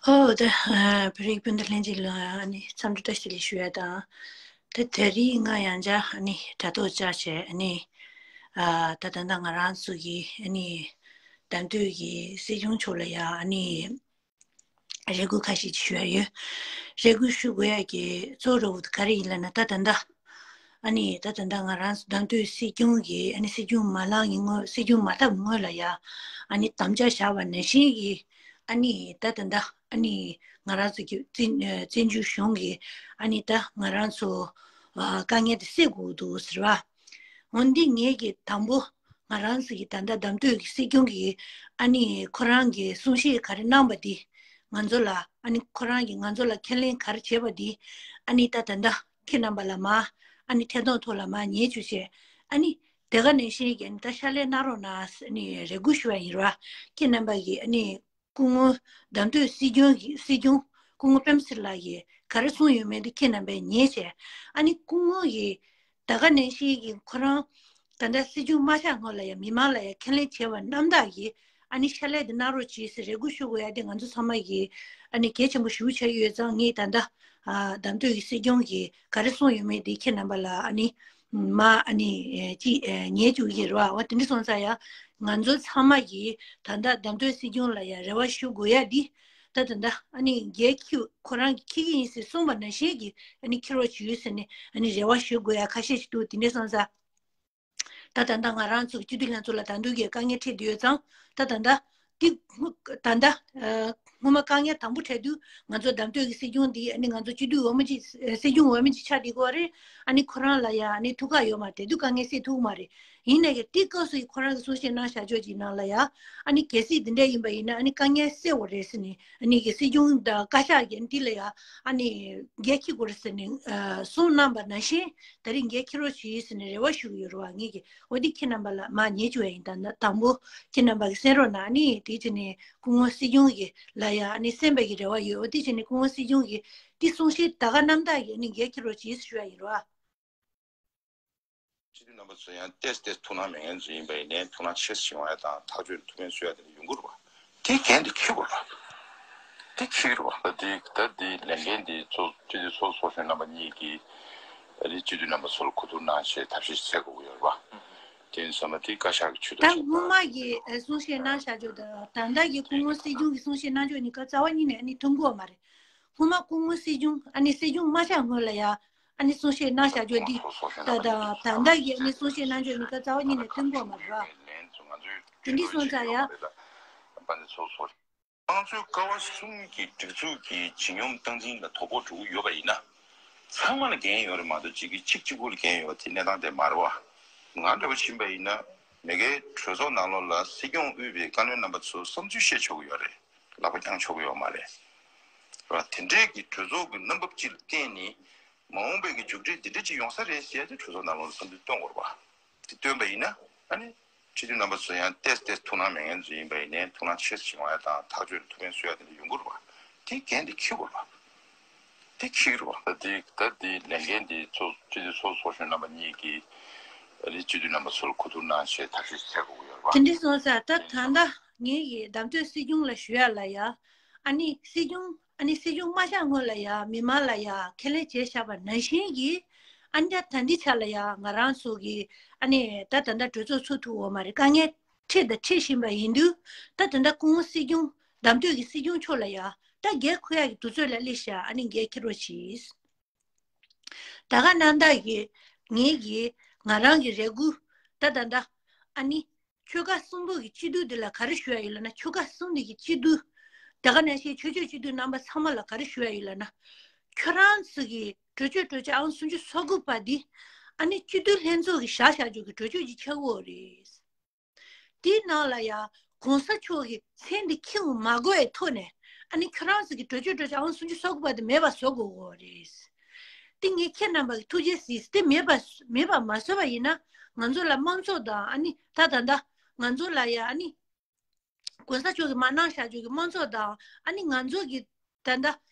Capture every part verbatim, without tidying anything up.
ཨོ་ད་བོད་རིགས་སྤུན་ཟླ་ལྷན་རྒྱས་ལ་ཨ་ནི་འཚམས་འདྲི་བཀྲ་ཤིས་བདེ་ལེགས་ཞུ་ཡ་དང་། ད་དེ་རིང་ང་ཡང་བསྐྱར་ཨ་ནི་དྲ་ཐོག་བཅར་བྱས་ཨ་ནི་ད་ད་ལྟ་ང་རང་ཚོ་གི་ཨ་ནི་གདམ་གཏོད་ཀྱི་སྲིད་སྐྱོང་མཆོག་ལ་ཡ་ཨ་ནི་རེ་སྐུལ་ཁ་ཤས་ཅིག་ཞུ་ཡ་ཡོད། རེ་སྐུལ་ཞུ་དགོས་ཡ་གི་གཙོ་བོ་ར་བོ་དེ་ག་རེ་ཡིན་ལབ་ན་ད་ད་ལྟ་ཨ་ནི་ད་ད་ལྟ་ང་རང་ཚོ་གདམ་གཏོད་སྲིད་སྐྱོང་གི་ཨ་ནི་སྲིད་སྐྱོང་མ་ལངས་ཀྱི་སྔོན་སྲིད་སྐྱོང་མ་བཏབ་སྔོན་ལ་ཡ་ཨ་ནི་དམ་བཅའ་བཞག་པ་ནང་བཞིན་གྱི་ཨ་ནི་ད་ད་ལྟ་ཨ་ནི་ང་རང་ཚོ་གི་བཙན་བཙན་བྱོལ་གཞུང་གི་ཨ་ནི་ད་ང་རང་ཚོ་ཨ་དཀའ་ངལ་དེ་སེལ་དགོས་འདུག་ཟེར་བ། འོན་ཏེ་ངས་ཀྱི་དང་པོ་ང་རང་ཚོ་གི་ད་ལྟ་གདམ་གཏོད་ཀྱི་སྲིད་སྐྱོང་གི་ཨ་ནི་ཁོ་རང་གི་གསུང་བཤད་ག་རེ་གནང་པ་འདི་ང་ཚོ་ལ་ཨ་ནི་ཁོ་རང་གི་ང་ཚོ་ལ་ཁས་ལེན་ག་རེ་བྱས་པ་འདི་ཨ་ནི་ད་ད་ལྟ་ཁྱེད་རྣམ་པ་ལ་མ་ཨ་ནི་ཐད་གཏོང་ཐོག་ལ་མ་ཉན་བཅུག་བྱས་ཨ་ནི་དེ་ག་ནང་བཞིན་གྱི་ཨ་ནི་ད་ཕྱག་ལས་གནང་རོགས་གནང་ཨ་ནི་རེ་སྐུལ་ཞུ་བ་ཡིན་ར། ཁྱེད་རྣམ་པ་གི་ཨ་ནི་སྐུ་ངོ་གདམ་གཏོད་སྲིད་སྐྱོང་གི་སྲིད་སྐྱོང་སྐུ་ངོ་སྤེན་པ་ཚེ་རིང་ལགས་ཀྱིས་ག་རེ་གསུངས་ཡོད་མེད་དེ་ཁྱེད་རྣམ་པས་ཉན་བྱས། ཨ་ནི་སྐུ་ངོ་ཡིས་ད་ག་ནང་བཞིན་གྱི་ཁོ་རང་ད་ལྟ་སྲིད་སྐྱོང་མ་ཆགས་སྔོན་ལ་ཡང་མི་མང་ལ་ཡང་ཁས་ལེན་བྱས་པ་རྣམ་དག་གིས་ཨ་ནི་ཕྱག་ལས་དེ་གནང་རོགས་གྱིས་ཟེར་རེ་སྐུལ་ཞུ་དགོས་ཡ་དེ་ང་ཚོ་ཚང་མ་གིས་ཨ་ནི་གལ་ཆེན་པོ་ཞེ་པོ་ཆགས་ཡོད་ཙང་ངས་ད་ལྟ་ཨ་གདམ་གཏོད་ཀྱི་སྲིད་སྐྱོང་གིས་ག་རེ་གསུངས་ཡོད་མེད་དེ་ཁྱེད་རྣམ་པ་ལ་ཨ་ནི་མ་ཨ་ནི་ཅིག་ཉན་བཅུག་གི་རེད་བ། འོ་དེ་འདྲ་སོང་ཙང་ཡ་ང་ཚོ་ཚང་མ་གིས་ད་ལྟ་གདམ་གཏོད་སྲིད་སྐྱོང་ལ་ཡ་རེ་བ་ཞུ་དགོས་ཡ་འདི་ད་ད་ལྟ་ཨ་ནི་རྒྱལ་ཁྱི་ཁོ་རང་གིས་ཁྱི་གི་ཡིན་ཟེར་གསུངས་པ་ནང་བཞིན་གྱི་ཨ་ནི་ཁྱི་རོགས་བྱོས་ཟེར་ནས་ཨ་ནི་རེ་བ་ཞུ་དགོས་ཡ་ཁ་ཤས་ཤིག་འདུག་དེ་འདྲ་སོང་ཙང་ད་ད་ལྟ་ང་རང་ཚོ་སྤྱི་འཐུས་ལྷན་ཚོགས་ལ་ད་དུང་གི་དཀའ་ངལ་འཕྲད་བསྡད་ཡོད་ཙང་ད་ད་ལྟ་འདི་ད་ལྟ་ཨ་སྔོན་མ་དཀའ་ངལ་དང་པོ་འཕྲད་དུས་ང་ཚོ་གདམ་གཏོད་ཀྱི་སྲིད་སྐྱོང་འདི་ཨ་ནི་ང་ཚོ་སྤྱི་འཐུས་འོས་མི་གཅིག་སྲིད་སྐྱོང་འོས་མི་གཅིག་ཆགས་བསྡད་ཀྱི་རེད། ཨ་ནི་ཁོ་རང་ལ་ཡ་ཨ་ནི་ཐུགས་ཁག་ཡོད་མ་རེད། དེ་དུས་དཀའ་ངལ་སེལ་ཐུབ་མ་རེད། ཡིན་ནའི་གི་དེ་སྐབས་སུ་ཁོ་རང་གི་གསུང་བཤད་གནང་བཞག་ཕྱོགས་ཀྱི་ནང་ལ་ཡ་ཨ་ནི་གལ་སྲིད་འདི་འདྲ་ཡིན་པ་ཡིན་ན་ཨ་ནི་དཀའ་ངལ་སེལ་བ་རེད་ཟེར་ནས་ཨ་ནི་གི་སྲིད་སྐྱོང་དང་བཀའ་ཤག་གི་འདི་ལ་ཡ་ཨ་ནི་འགན་འཁྱེར་དགོས་རེད་ཟེར་ནས་གསུངས་གནང་པ་ནང་བཞིན་ད་རེས་འགན་འཁྱེར་རོགས་བྱེད་ཟེར་ནས་རེ་བ་ཞུ་གི་ཡོད་རེད་བ། ངེད་ཀྱི་འོ་འདི་ཁྱེད་རྣམ་པ་ལ་མ་ཉེས་བཅུག་ཡ་ཡིན། ད་ན་དང་པོ་ཁྱེད་རྣམ་པ་གི་གསན་རོགས་གནང་། ཨ་ནི་དེ་བྱས་ནས་སྐུ་ངོ་སྲིད་སྐྱོང་གི་ལ་ཡ་ཨ་ནི་གསན་པ་གི་རེ་བ་ཡོད། འོ་དེ་བྱས་ནས་སྐུ་ངོ་སྲིད་སྐྱོང་གི་འདི་གསུང་བཤད་ད་ག་རྣམ་དག་གི་ཨ་ནི་འགན་འཁྱེར་རོགས་བྱེད་ཞུ་ཡ་ཡིན་རོགས། སྤྱི་འཐུས་རྣམ་པ་ཚོ་ཡང་ཏོག་ཙམ་ཏོག་ཙམ་ཐུགས་སྣང་མེད་མཁན་ཚོ་ཡིན་པ་ཡིན་ནའི་ཐུགས་སྣང་ཆེ་ཙམ་བྱུང་བ་དང་ཐག་གཅོད་ཐུགས་ཕན་གསོས་ཡ་དེ་འདྲ་ཡོང་གི་རེད་བ། དེ་འགན་དེ་འཁྱེར་དགོས་རེད་བ། དེ་འཁྱེར་གི་རེད་བ། ད་དེ་ད་དེ་ལས་འགན་དེ་ཚོ་སྤྱི་འཐུས་ཚོགས་གཙོ་ཚོགས་གཞོན་རྣམ་པ་གཉིས་ཀྱིས་ཨ་རི་སྤྱི་འཐུས་རྣམ་པ་ཚོ་ལ་གོ་བསྡུར་གནང་བྱས་ཐབས་ཤེས་བྱེད་དགོས་ཀྱི་ཡོད་རེད་བ། དེ་ཡིན་ཙང་མ་དེ་བཀའ་ཤག་གི་ཇུས་གཏོགས་ད་བྱེད་དགོས་སྔོན་མ་གི་གསུང་བཤད་གནང་བཞག་ཕྱོགས་དང་ད་ལྟ་གི་སྐུ་ངོ་སྲིད་སྐྱོང་གི་གསུང་བཤད་གནང་ཕྱོགས་གཉིས་ཀ་རྩ་བ་ཉིད་ནས་ཨ་ནི་མཐུན་གྱི་ཡོད་མ་རེད། སྔོན་མ་སྐུ་ངོ་སྲིད་སྐྱོང་ཨ་ནི་སྲིད་སྐྱོང་མ་ཆགས་སྔོན་ལ་ཡ་ཨ་ནི་གསུང་བཤད་གནང་བཞག་ཕྱོགས་འདི་ད་ད་ད་ལྟ་གི་ཨ་ནི་གསུང་བཤད་གནང་ཕྱོགས་གཉིས་ཀ་རྩ་བ་ཉིད་ནས་མཐུན་གྱི་ཡོད་མ་རེད་བ། དེ་འདྲ་སོང་ཙང་ཡ། དམངས་གཙོའི་ཀ་བ་གསུམ་གྱི་སྒྲིག་འཛུགས་ཀྱི་ལྗིད་སྙོམས་སྟངས་འཛིན་ལ་དོ་ཕོག་འགྲོ་གི་ཡོད་པ་ཡིན་ན། ཚང་མ་ལ་འགན་ཡོད་རེད་མ་གཏོགས་གཅིག་གིས་གཅིག་གཅིག་པུ་ལ་འགན་ཡོད་པ་དེ་གནས་སྟངས་དེ་མ་རེད་བ། ང་འདྲ་པོ་ཕྱིན་པ་ཡིན་ན་མ་གིའི་གྲོས་ཚོགས་ནང་ལོགས་ལ་སྲིད་སྐྱོང་དབུས་པའི་བཀའ་བློན་རྣམ་པ་ཚོ་བསམ་ཚུལ་བཤད་ཆོག་གི་ཡོད་རེད། ལག་པ་བརྐྱང་ཆོག་གི་ཡོད་མ་རེད། རེད་བ། དེ་འདྲའི་གི་གྲོས་ཚོགས་ཀྱི་རྣམ་འབབ་ཅིག་ལ་བརྟེན་ནས་མ་འོངས་པའི་གི་མཇུག་འབྲས་འདི་འདྲ་ཅིག་ཡོང་ས་རེད་ཟེར་ཡ་དེ་གྲོས་ཚོགས་ནང་ལོགས་ལ་བསམ་ཚུལ་བཏོན་དགོས་རེད་བ། དེ་བཏོན་པ་ཡིན་ན་ཨ་ནི་སྤྱི་འཐུས་རྣམ་པ་ཚོ་ཡང་ཏོག་ཙམ་ཏོག་ཙམ་ཐུགས་སྣང་མེད་མཁན་ཚོ་ཡིན་པ་ཡིན་ནའི་ཐུགས་སྣང་ཆེ་ཙམ་བྱུང་བ་དང་ཐག་གཅོད་ཐུགས་ཕན་གསོས་ཡ་དེ་འདྲ་ཡོང་གི་རེད་བ། དེ་འགན་དེ་འཁྱེར་དགོས་རེད་བ། དེ་འཁྱེར་གི་རེད་བ། ད་དེ་ད་དེ་ལས་འགན་དེ་ཚོ་སྤྱི་འཐུས་ཚོགས་གཙོ་ཚོགས་གཞོན་རྣམ་པ་གཉིས་ཀྱིས་ཨ་ནི་སྤྱི་འཐུས་རྣམ་པ་ཚོ་ལ་གོ་བསྡུར་གནང་བྱས་ཐབས་ཤེས་བྱེད་དགོས་ཀྱི་ཡོད་རེད་བ། དེ་འདྲ་སོང་ཙང་ད་ད་ལྟ་ངེད་ཀྱི་གདམ་གཏོད་སྲིད་སྐྱོང་ལ་ཞུ་ཡ་ལ་ཡ་ཨ་ནི་སྲིད་སྐྱོང་ཨ་ནི་སྲིད་སྐྱོང་མ་ཆགས་སྔོན་ལ་ཡ་མི་མང་ལ་ཡ་ཁས་ལེན་བྱས་བཞག་པ་ནང་བཞིན་གྱི་ཨ་ནི་ད་ད་འདི་ཆ་ལ་ཡ་ང་རང་ཚོ་གི་ཨ་ནི་ད་ད་ལྟ་གྲོས་ཚོགས་ཚུགས་ཐུབ་ཡོད་མ་རེད། དཀའ་ངལ་འཕྲད་དང་འཕྲད་བཞིན་པ་ཡིན་དུས་ད་ད་ལྟ་སྐུ་ངོ་སྲིད་སྐྱོང་གདམ་གཏོད་ཀྱི་སྲིད་སྐྱོང་མཆོག་ལ་ཡ་ད་འགན་འཁུར་ཡ་གི་དུས་ཚོད་ལ་སླེབས་ཤག་ཨ་ནི་འགན་འཁྱེར་རོགས་གྱིས། ད་ག་རྣམ་དག་གིས་ངེད་ཀྱིས་ང་རང་གི་རེ་སྐུལ་ད་ད་ད་ཨ་ནི་ཆོལ་ཁ་གསུམ་པོ་གི་སྤྱི་འཐུས་འདི་ལ་ག་རེ་ཞུ་ཡ་ཡོད་ལབ་ན། ཆོལ་ཁ་གསུམ་འདི་གི་སྤྱི་འཐུས་ད་ག་ནང་བཞིན་ཆོས་ཕྱོགས་སྤྱི་འཐུས་རྣམ་པ་ཚང་མ་ལ་ག་རེ་ཞུ་ཡ་ཡོད་ལབ་ན། ཁྱོད་རང་ཚོ་གི་གྲོས་ཆོད་གྲོས་ཆོད་ཨང་སུམ་ཅུ་སོ་དགུ་པ་འདི་ཨ་ནི་སྤྱི་འཐུས་ལྷན་ཚོགས་ཀྱི་བཞག་བཞག་རྒྱུ་གི་གྲོས་ཆོད་ཅིག་ཆགས་ཡོད་རེད། དེའི་ནང་ལ་ཡང་གོང་ས་མཆོག་གི་མཚན་དེ་འཁྱེར་མ་དགོས་པའི་ཐོག་ནས་ཨ་ནི་ཁྱོད་རང་ཚོ་གི་གྲོས་ཆོད་གྲོས་ཆོད་ཨང་སུམ་ཅུ་སོ་དགུ་པ་དེ་མེད་པ་བཟོ་དགོས་ཀྱི་རེད། དེ་ངས་ཁྱེད་རྣམ་པ་གི་ཐུགས་རྗེ་གཟིགས། དེ་མེད་པ་མེད་པ་མ་བཟོས་པ་ཡིན་ན་ང་ཚོ་ལ་དམངས་གཙོ་དང་ཨ་ནི་ད་ད་ད་ང་ཚོ་ལ་ཡང་ཨ་ནི་གོང་ས་མཆོག་གི་མ་གནང་བཞག་རྒྱུ་གི་དམངས་གཙོ་དང་ཨ་ནི་ང་ཚོ་གི་ད་ལྟ་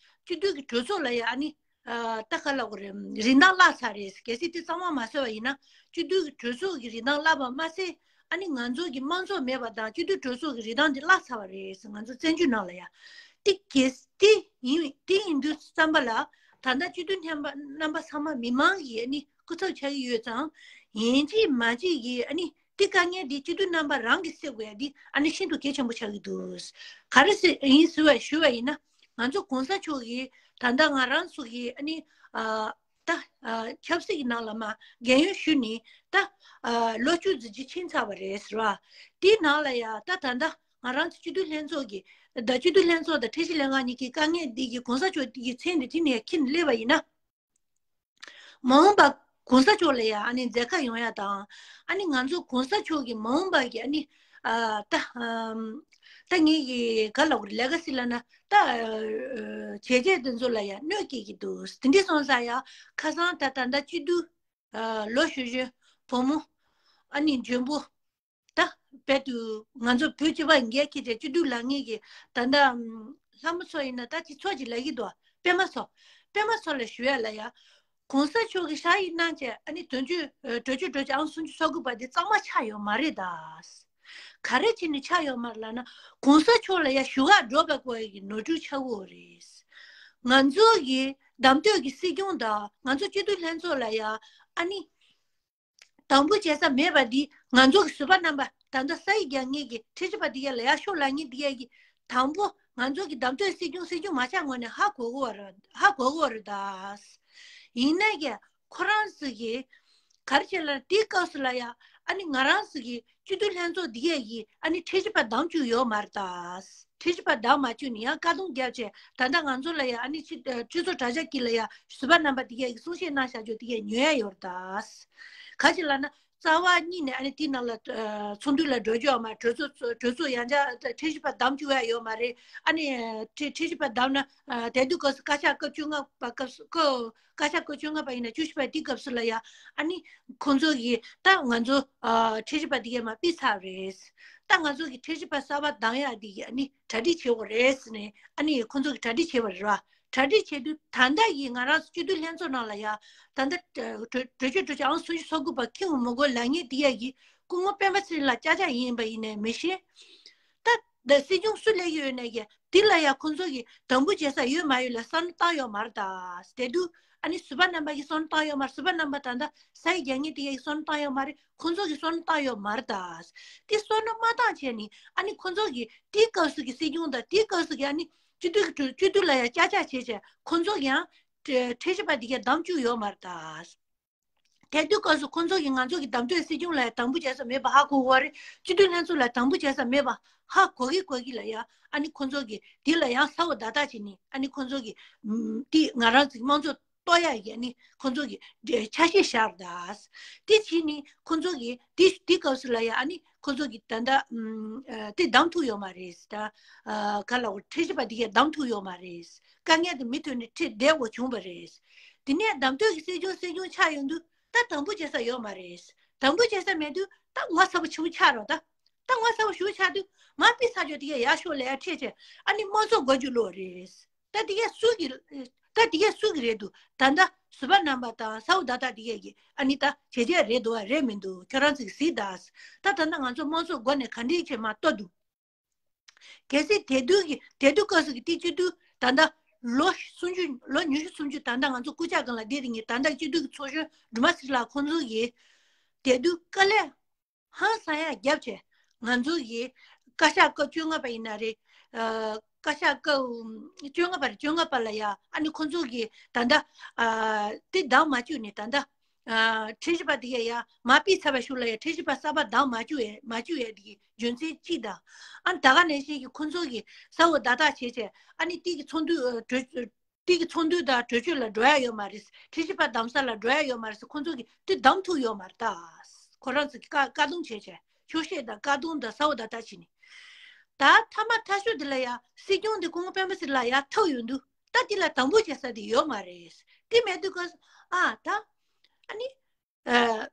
སྤྱི་འཐུས་ཀྱི་གྲོས་ཚོགས་ལ་ཡ་ཨ་ནི་ཨ་ད་ག་ལབ་དགོས་རེད། རིན་ཐང་བརླག་ཚར་རེད། གལ་སྲིད་དེ་གཙང་མ་མ་བཟོས་པ་ཡིན་ན་སྤྱི་འཐུས་ཀྱི་གྲོས་ཚོགས་ཀྱི་རིན་ཐང་བརླག་པ་མ་ཟད་ཨ་ནི་ང་ཚོ་གི་དམངས་གཙོ་མེད་པ་དང་སྤྱི་འཐུས་གྲོས་ཚོགས་ཀྱི་རིན་ཐང་དེ་བརླག་ཚར་བ་རེད། ང་ཚོ་བཙན་བྱོལ་ནང་ལ་ཡ་ དེ་གལ་དེ་ཡིན་དེ་ཡིན་དུས་བསམ་པ་ལ། ད་ལྟ་སྤྱི་འཐུས་རྣམ་པ་རྣམ་པ་ཚང་མ་མི་མང་གི་ཨ་ནི་སྐུ་ཚབ་ཆགས་ཀྱི་ཡོད་ཙང་། ཡིན་གཅིག་མིན་གཅིག་གིས་ཨ་ནི་དེ་དཀའ་ངལ་འདི་སྤྱི་འཐུས་རྣམ་པ་རང་གིས་སེལ་དགོས་ཡ་འདི་ཨ་ནི་ཤིན་ཏུ་གལ་ཆེན་པོ་ཆགས་ཀྱི་འདུག་ག་རེ་ཟེར་ཡིན་ཟེར་བ་ཞུ་བ་ཡིན་ན། ང་ཚོ་གོང་ས་མཆོག་གིས་ད་ལྟ་ང་རང་ཚོ་གིས་ཨ་ནི་ཨ་ད་ཨ་ཆབ་སྲིད་ཀྱི་ནང་ལ་མ་རྒན་ཡོལ་ཞུས་ནས་ད་ཨ་ལོ་བཅུ་ཙམ་ཅིག་ཕྱིན་ཚར་བ་རེད་ཟེར་བ། དེའི་ནང་ལ་ཡ་ད་ད་ལྟ་ང་རང་ཚོ་སྤྱི་འཐུས་ལྷན་ཚོགས་ཀྱི་ད་སྤྱི་འཐུས་ལྷན་ཚོགས་དང་ཁྲལ་གཞི་ལས་ཁང་གཉིས་ཀྱི་དཀའ་ངལ་འདི་གི་གོང་ས་མཆོག་གི་མཚན་འདི་དེ་ནས་ཁྱེར་ནས་སླེབས་པ་ཡིན་ན། མ་འོངས་པ་གོང་ས་མཆོག་ལ་ཡ་ཨ་ནི་མཛད་ཁ་ཡོང་ཡ་དང་། ཨ་ནི་ང་ཚོ་གོང་ས་མཆོག་གི་མ་འོངས་པ་གི་ཨ་ནི་ཨ་ད་ཨམ་ད་ངེད་ཀྱི་ག་ལབ་དགོས་རེད། ལེ་ག་སི་ལབ་ན་ད་ཨ་བྱས་རྗེས་དེ་ཚོ་ལ་ཡ་གནོད་སྐྱེལ་གྱི་འདུག་དེ་འདྲ་སོང་ཙང་ཡ་ཁ་སང་ད་ད་ལྟ་སྤྱི་འཐུས་ཨ་ལོ་གཞོན་གཞོན་བུ་མོ་ཨ་ནི་འཇོན་པོ། ད་རྦད་དུ་ང་ཚོ་བོད་སྤྱི་པ་འགན་འཁྱེར་བྱས་སྤྱི་འཐུས་ལངས་མཁན་གྱི་ད་ལྟ་ལྷ་མོ་ཚོ་ཡིན་ན་ད་ཅི་ཚོ་ཅི་ལབ་ཀྱི་འདུག་པད་མ་ཚོ། པད་མ་ཚོ་ལ་ཞུ་ཡ་ལ་ཡ། གོང་ས་མཆོག་གིས་ཕྱག་ཡིག་གནང་བྱས་ཨ་ནི་དོན་གཅོད་གྲོས་ཆོད་གྲོས་ཆོད་ཨང་སུམ་ཅུ་སོ་དགུ་པ་འདི་གཙང་མ་ཆགས་ཡོད་མ་རེད་ད། ག་རེ་བྱས་ནས་ཆགས་ཡོད་མ་རེད་ལབ་ན། གོང་ས་མཆོག་ལ་ཡ་ཞུ་ག་འགྲོ་བའི་སྐོར་གྱི་ནོར་འཁྲུལ་ཆགས་ཡོད་རེད། ང་ཚོ་གི་བདམས་ཐོན་གྱི་སྲིད་སྐྱོང་དང་ང་ཚོ་སྤྱི་འཐུས་ལྷན་ཚོགས་ལ་ཡ་ཨ་ནི། དམ་འབུལ་བྱེད་ས་མེད་པ་འདི་ང་ཚོ་གི་ཟུར་པ་རྣམ་པ་ད་ལྟ་ས་ཡིག་རྒྱག་མཁན་གྱི་ཁྲལ་གཞི་པ་འདི་ག་ལ་ཡ་ཤོག་ལབ་མཁན་འདི་ག་གི་དང་པོ་ང་ཚོ་གི་བདམས་ཐོན་སྲིད་སྐྱོང་སྲིད་སྐྱོང་མ་ཆགས་སྔོན་ནས་ཧ་གོ་གོ་བ་རེད། ཧ་གོ་གོ་བ་རེད་ད། ཡིན་ན་ཡང་ཁོ་རང་ཚོ་གི་ག་རེ་བྱས་ལ་དེའི་སྐབས་སུ་ལ་ཡ་ཨ་ནི་ང་རང་ཚོ་གི་སྤྱི་འཐུས་ལྷན་ཚོགས་འདི་ག་གི་ཨ་ནི་ཁྲལ་གཞི་པ་བདམས་བཅུག་ཡོད་མ་རེད་ད། ཁྲལ་གཞི་པ་བདམས་མ་བཅུག་ནས་ཡང་བཀག་སྡོམ་བརྒྱབ་བྱས་ད་ལྟ་ང་ཚོ་ལ་ཡ་ཨ་ནི་ཕྱི་ཨ་སྤྱི་ཚོགས་དྲ་རྒྱ་དཀྱིལ་ལ་ཡ་ཟུར་པ་རྣམ་པ་འདི་ག་གི་གསུང་བཤད་གནང་བཞག་རྒྱུ་འདི་ག་ཉོ་ཡ་ཡོད་རེད་ད། ག་ཅི་ལབ་ན་རྩ་བ་ཉིད་ནས་ཨ་ནི་དེའི་ནང་ལ་ཨ་ཚོགས་འདུ་ལ་འགྲོ་རྒྱུ་ཡོད་མ་རེད། གྲོས་ཚོགས་གྲོས་ཚོགས་ཡང་བསྐྱར་ཁྲལ་གཞི་པ་བདམས་བཅུག་ཡ་ཡོད་མ་རེད། ཨ་ནི་ཁྲལ་ཁྲལ་གཞི་པ་བདམས་ན་ཨ་དེ་དུས་སྐབས་སུ་བཀའ་ཤག་སྐབས་བཅོ་ལྔ་པ་སྐབས་སུ་སྐབས་བཀའ་ཤག་སྐབས་བཅོ་ལྔ་པ་ཡིན་ན་བཅུ་བཞི་པ་དེའི་སྐབས་སུ་ལ་ཡ་ཨ་ནི་ཁོང་ཚོ་གིས་ད་ང་ཚོ་ཨ་ཁྲལ་གཞི་པ་འདི་ག་མར་ཕུད་ཚར་རེད། ད་ང་ཚོ་གི་ཁྲལ་གཞི་པ་གསར་པ་བདམས་ཡག་འདི་གི་ཨ་ནི་གྲ་སྒྲིག་བྱེད་དགོས་རེད་ཟེར་ནས་ཨ་ནི་ཁོང་ཚོ་གི་གྲ་སྒྲིག་བྱས་པ་རེད་བ། གྲ་སྒྲིག་བྱེད་དུས་ད་ལྟ་གི་ང་རང་ཚོ་སྤྱི་འཐུས་ལྷན་ཚོགས་ནང་ལ་ཡ་ད་ལྟ་གྲོས་གྲོས་ཆོད་གྲོས་ཆོད་ཨང་སུམ་ཅུ་སོ་དགུ་པ་འཁྱེར་དགོས་མི་དགོས་ལབ་མཁན་འདི་ག་གི་སྐུ་ངོ་སྤེན་པ་ཚེ་རིང་ལགས་ཅག་ཅག་ཡིན་པ་ཡིན་ནའི་མི་ཤེས། ད་ད་སྲིད་སྐྱོང་སུ་སླེབས་ཀྱི་ཡོད་ནའི་གི་འདི་ལ་ཡ་ཁོང་ཚོ་གི་དམ་འབུལ་བྱེད་ས་ཡོད་མ་ཡོད་ལ་བསམ་བློ་བཏང་ཡོད་མ་རེད་ད། དེ་དུས་ཨ་ནི་ཟུར་པ་རྣམ་པ་གི་བསམ་བློ་བཏང་ཡོད་མ་རེད། ཟུར་པ་རྣམ་པ་ད་ལྟ་ས་ཡིག་རྒྱག་མཁན་དེ་ག་གི་བསམ་བློ་བཏང་ཡོད་མ་རེད། ཁོང་ཚོ་གི་བསམ་བློ་བཏང་ཡོད་མ་རེད་ད། དེ་བསམ་བློ་མ་བཏང་བྱས་ནི་ཨ་ནི་ཁོང་ཚོ་གི་དེའི་སྐབས་སུ་གི་སྲིད་སྐྱོང་དང་དེའི་སྐབས་སུ་གི་ཨ་ནི་སྤྱི་འཐུས་ཀྱི་སྤྱི་འཐུས་ལ་ཡ་ཅག་ཅག་བྱས་བྱས་ཁོང་ཚོ་གི་ཡང་ཁྲལ་གཞི་པ་དེ་ག་བདམས་བཅུག་ཡོད་མ་རེད་ད། དེ་དུས་སྐབས་སུ་ཁོང་ཚོ་གིས་ང་ཚོ་གི་བདམས་ཐོན་སྲིད་སྐྱོང་ལ་ཡང་དམ་འབུལ་བྱེད་ས་མེད་པ་ཧ་གོ་གི་ཡོད་རེད། སྤྱི་འཐུས་ལྷན་ཚོགས་ལ་དམ་འབུལ་བྱེད་ས་མེད་པ་ཧ་གོ་གི་གོ་གི་ལ་ཡ་ཨ་ནི་ཁོང་ཚོ་གིས་དེ་ལ་ཡང་གསལ་པོ་བརྡ་རྟགས་བྱས་ནས་ཨ་ནི་ཁོང་ཚོ་གིས་ཨམ་དེ་ང་རང་ཚོ་གི་དམངས་གཙོ་གཏོར་ཡག་གི་ཨ་ནི་ཁོང་ཚོ་གིས་འདྲ་ཆ་ཤས་བཞག་རེད་ད། དེ་བྱས་ནས་ཁོང་ཚོ་གིས་དེ་དེ་སྐབས་སུ་ལ་ཡ་ཨ་ནི་ཁོང་ཚོ་གིས་ད་ལྟ་ཨམ་ཨ་དེ་བདམས་ཐུབ་ཡོད་མ་རེད་ད། ཨ་ག་ལབ་དགོས་ཁྲལ་གཞི་པ་དེ་ག་བདམས་ཐུབ་ཡོད་མ་རེད། དཀའ་ངལ་དེ་མུ་མཐུད་ནས་འཕྲད་བསྡད་དགོས་བྱུང་བ་རེད། དེ་ནས་བདམས་ཐོན་གྱི་སྲིད་སྐྱོང་སྲིད་སྐྱོང་ཆགས་ཡོང་དུས་ད་དམ་འབུལ་བྱེད་ས་ཡོད་མ་རེད། དམ་འབུལ་བྱེད་ས་མེད་དུས་ད་ངོ་ཚ་པོ་ཞེ་པོ་ཆགས་རོགས་ད། ད་ངོ་ཚ་པོ་ཞེ་པོ་ཆགས་དུས་མར་ཕུད་ཚར་ཆོག་དེ་ག་ཡར་ཤོག་ལབ་ཡ་འཕྲད་བྱས་ཨ་ནི་དམངས་གཙོ་དགོས་རྒྱུ་ལོས་རེད། ད་དེ་ག་སུ་གི་ད་དེ་ག་སུ་གི་རེད་འདུག་ད་ལྟ་ཟུར་པ་རྣམ་པ་དང་གསལ་པོ་བརྡ་རྟགས་དེ་ག་གི་ཨ་ནི་ད་བྱས་རྗེས་རེད་འདུག་བ་རེད་མི་འདུག་ཁྱོད་རང་ཚོ་གིས་གཟིགས་དང་། ད་ད་ལྟ་ང་ཚོ་དམངས་གཙོ་སྒོ་ནས་ག་འདྲས་བྱས་མར་གཏོར་འདུག་གལ་སྲིད་དེ་དུས་ཀྱི་དེ་དུས་སྐབས་སུ་གི་དེ་སྤྱི་འཐུས་ད་ལྟ་ལོ་སུམ་ཅུ་ལོ་ཉི་ཤུ་སུམ་ཅུ་ད་ལྟ་ང་ཚོ་སྐུ་ཕྱྭ་སྒང་ལ་བསྡད་དེ་ངས་ད་ལྟ་སྤྱི་འཐུས་ཀྱི་ཚོགས་གཞོན་སྒྲོལ་མ་ཚེ་རིང་ལགས་ཁོང་ཚོ་གིས་དེ་དུས་དཀའ་ལས་ཧང་སང་ཡ་བརྒྱབ་བྱས་ང་ཚོ་གིས་བཀའ་ཤག་སྐབས་བཅོ་ལྔ་པ་ཡིན་ན་རེད། ཨ་བཀའ་ཤག་སྐབས་བཅོ་ལྔ་པ་རེད། བཅོ་ལྔ་པ་ལ་ཡ་ཨ་ནི་ཁོང་ཚོ་གིས་ད་ལྟ་ཨ་དེ་བདམས་མ་བཅུག་ནས་ད་ལྟ། ཨ་ཁྲལ་གཞི་པ་དེ་ག་ཡ་མར་ཕུད་ཚར་བའི་གཞུག་ལ་ཡ་ཁྲལ་གཞི་པ་གསར་པ་བདམས་མ་བཅུག་ཡ་མ་བཅུག་ཡ་དེ་གི་རྒྱུ་མཚན་གཅིག་དང་། ཨ་ནི་ད་ག་ནང་བཞིན་གྱི་ཁོང་ཚོ་གིས་གསལ་པོ་བརྡ་རྟགས་བྱས་བྱས་ཨ་ནི་དེ་གི་ཚོགས་འདུ་ཨ་གྲོས་དེ་གི་ཚོགས་འདུ་དང་གྲོས་ཆོད་ལ་འགྲོ་ཡ་ཡོད་མ་རེད། ཁྲལ་གཞི་པ་བདམས་ས་ལ་འགྲོ་ཡ་ཡོད་མ་རེད་ཟེར། ཁོང་ཚོ་གིས་དེ་བདམས་ཐུབ་ཡོད་མ་རེད་ད། ཁོ་རང་ཚོ་གིས་བཀག་བཀག་སྡོམ་བྱས་བྱས་འཁྱོག་བཤད་དང་བཀག་སྡོམ་དང་གསལ་པོ་བརྡ་རྟགས་བྱས་ནས། ད་མཐའ་མ་མཐའ་མཇུག་དེ་ལ་ཡ་སྲིད་སྐྱོང་དེ་སྐུ་ངོ་སྤེན་པ་ཚེ་རིང་ལགས་ཡར་ཐུག་ཡོང་དུས་ད་དེ་ལ་དམ་འབུལ་བྱེད་ས་དེ་ཡོད་མ་རེད། དེ་མེད་དུས་སྐབས་སུ་ཨ་ད་ཨ་ནི་ཨ་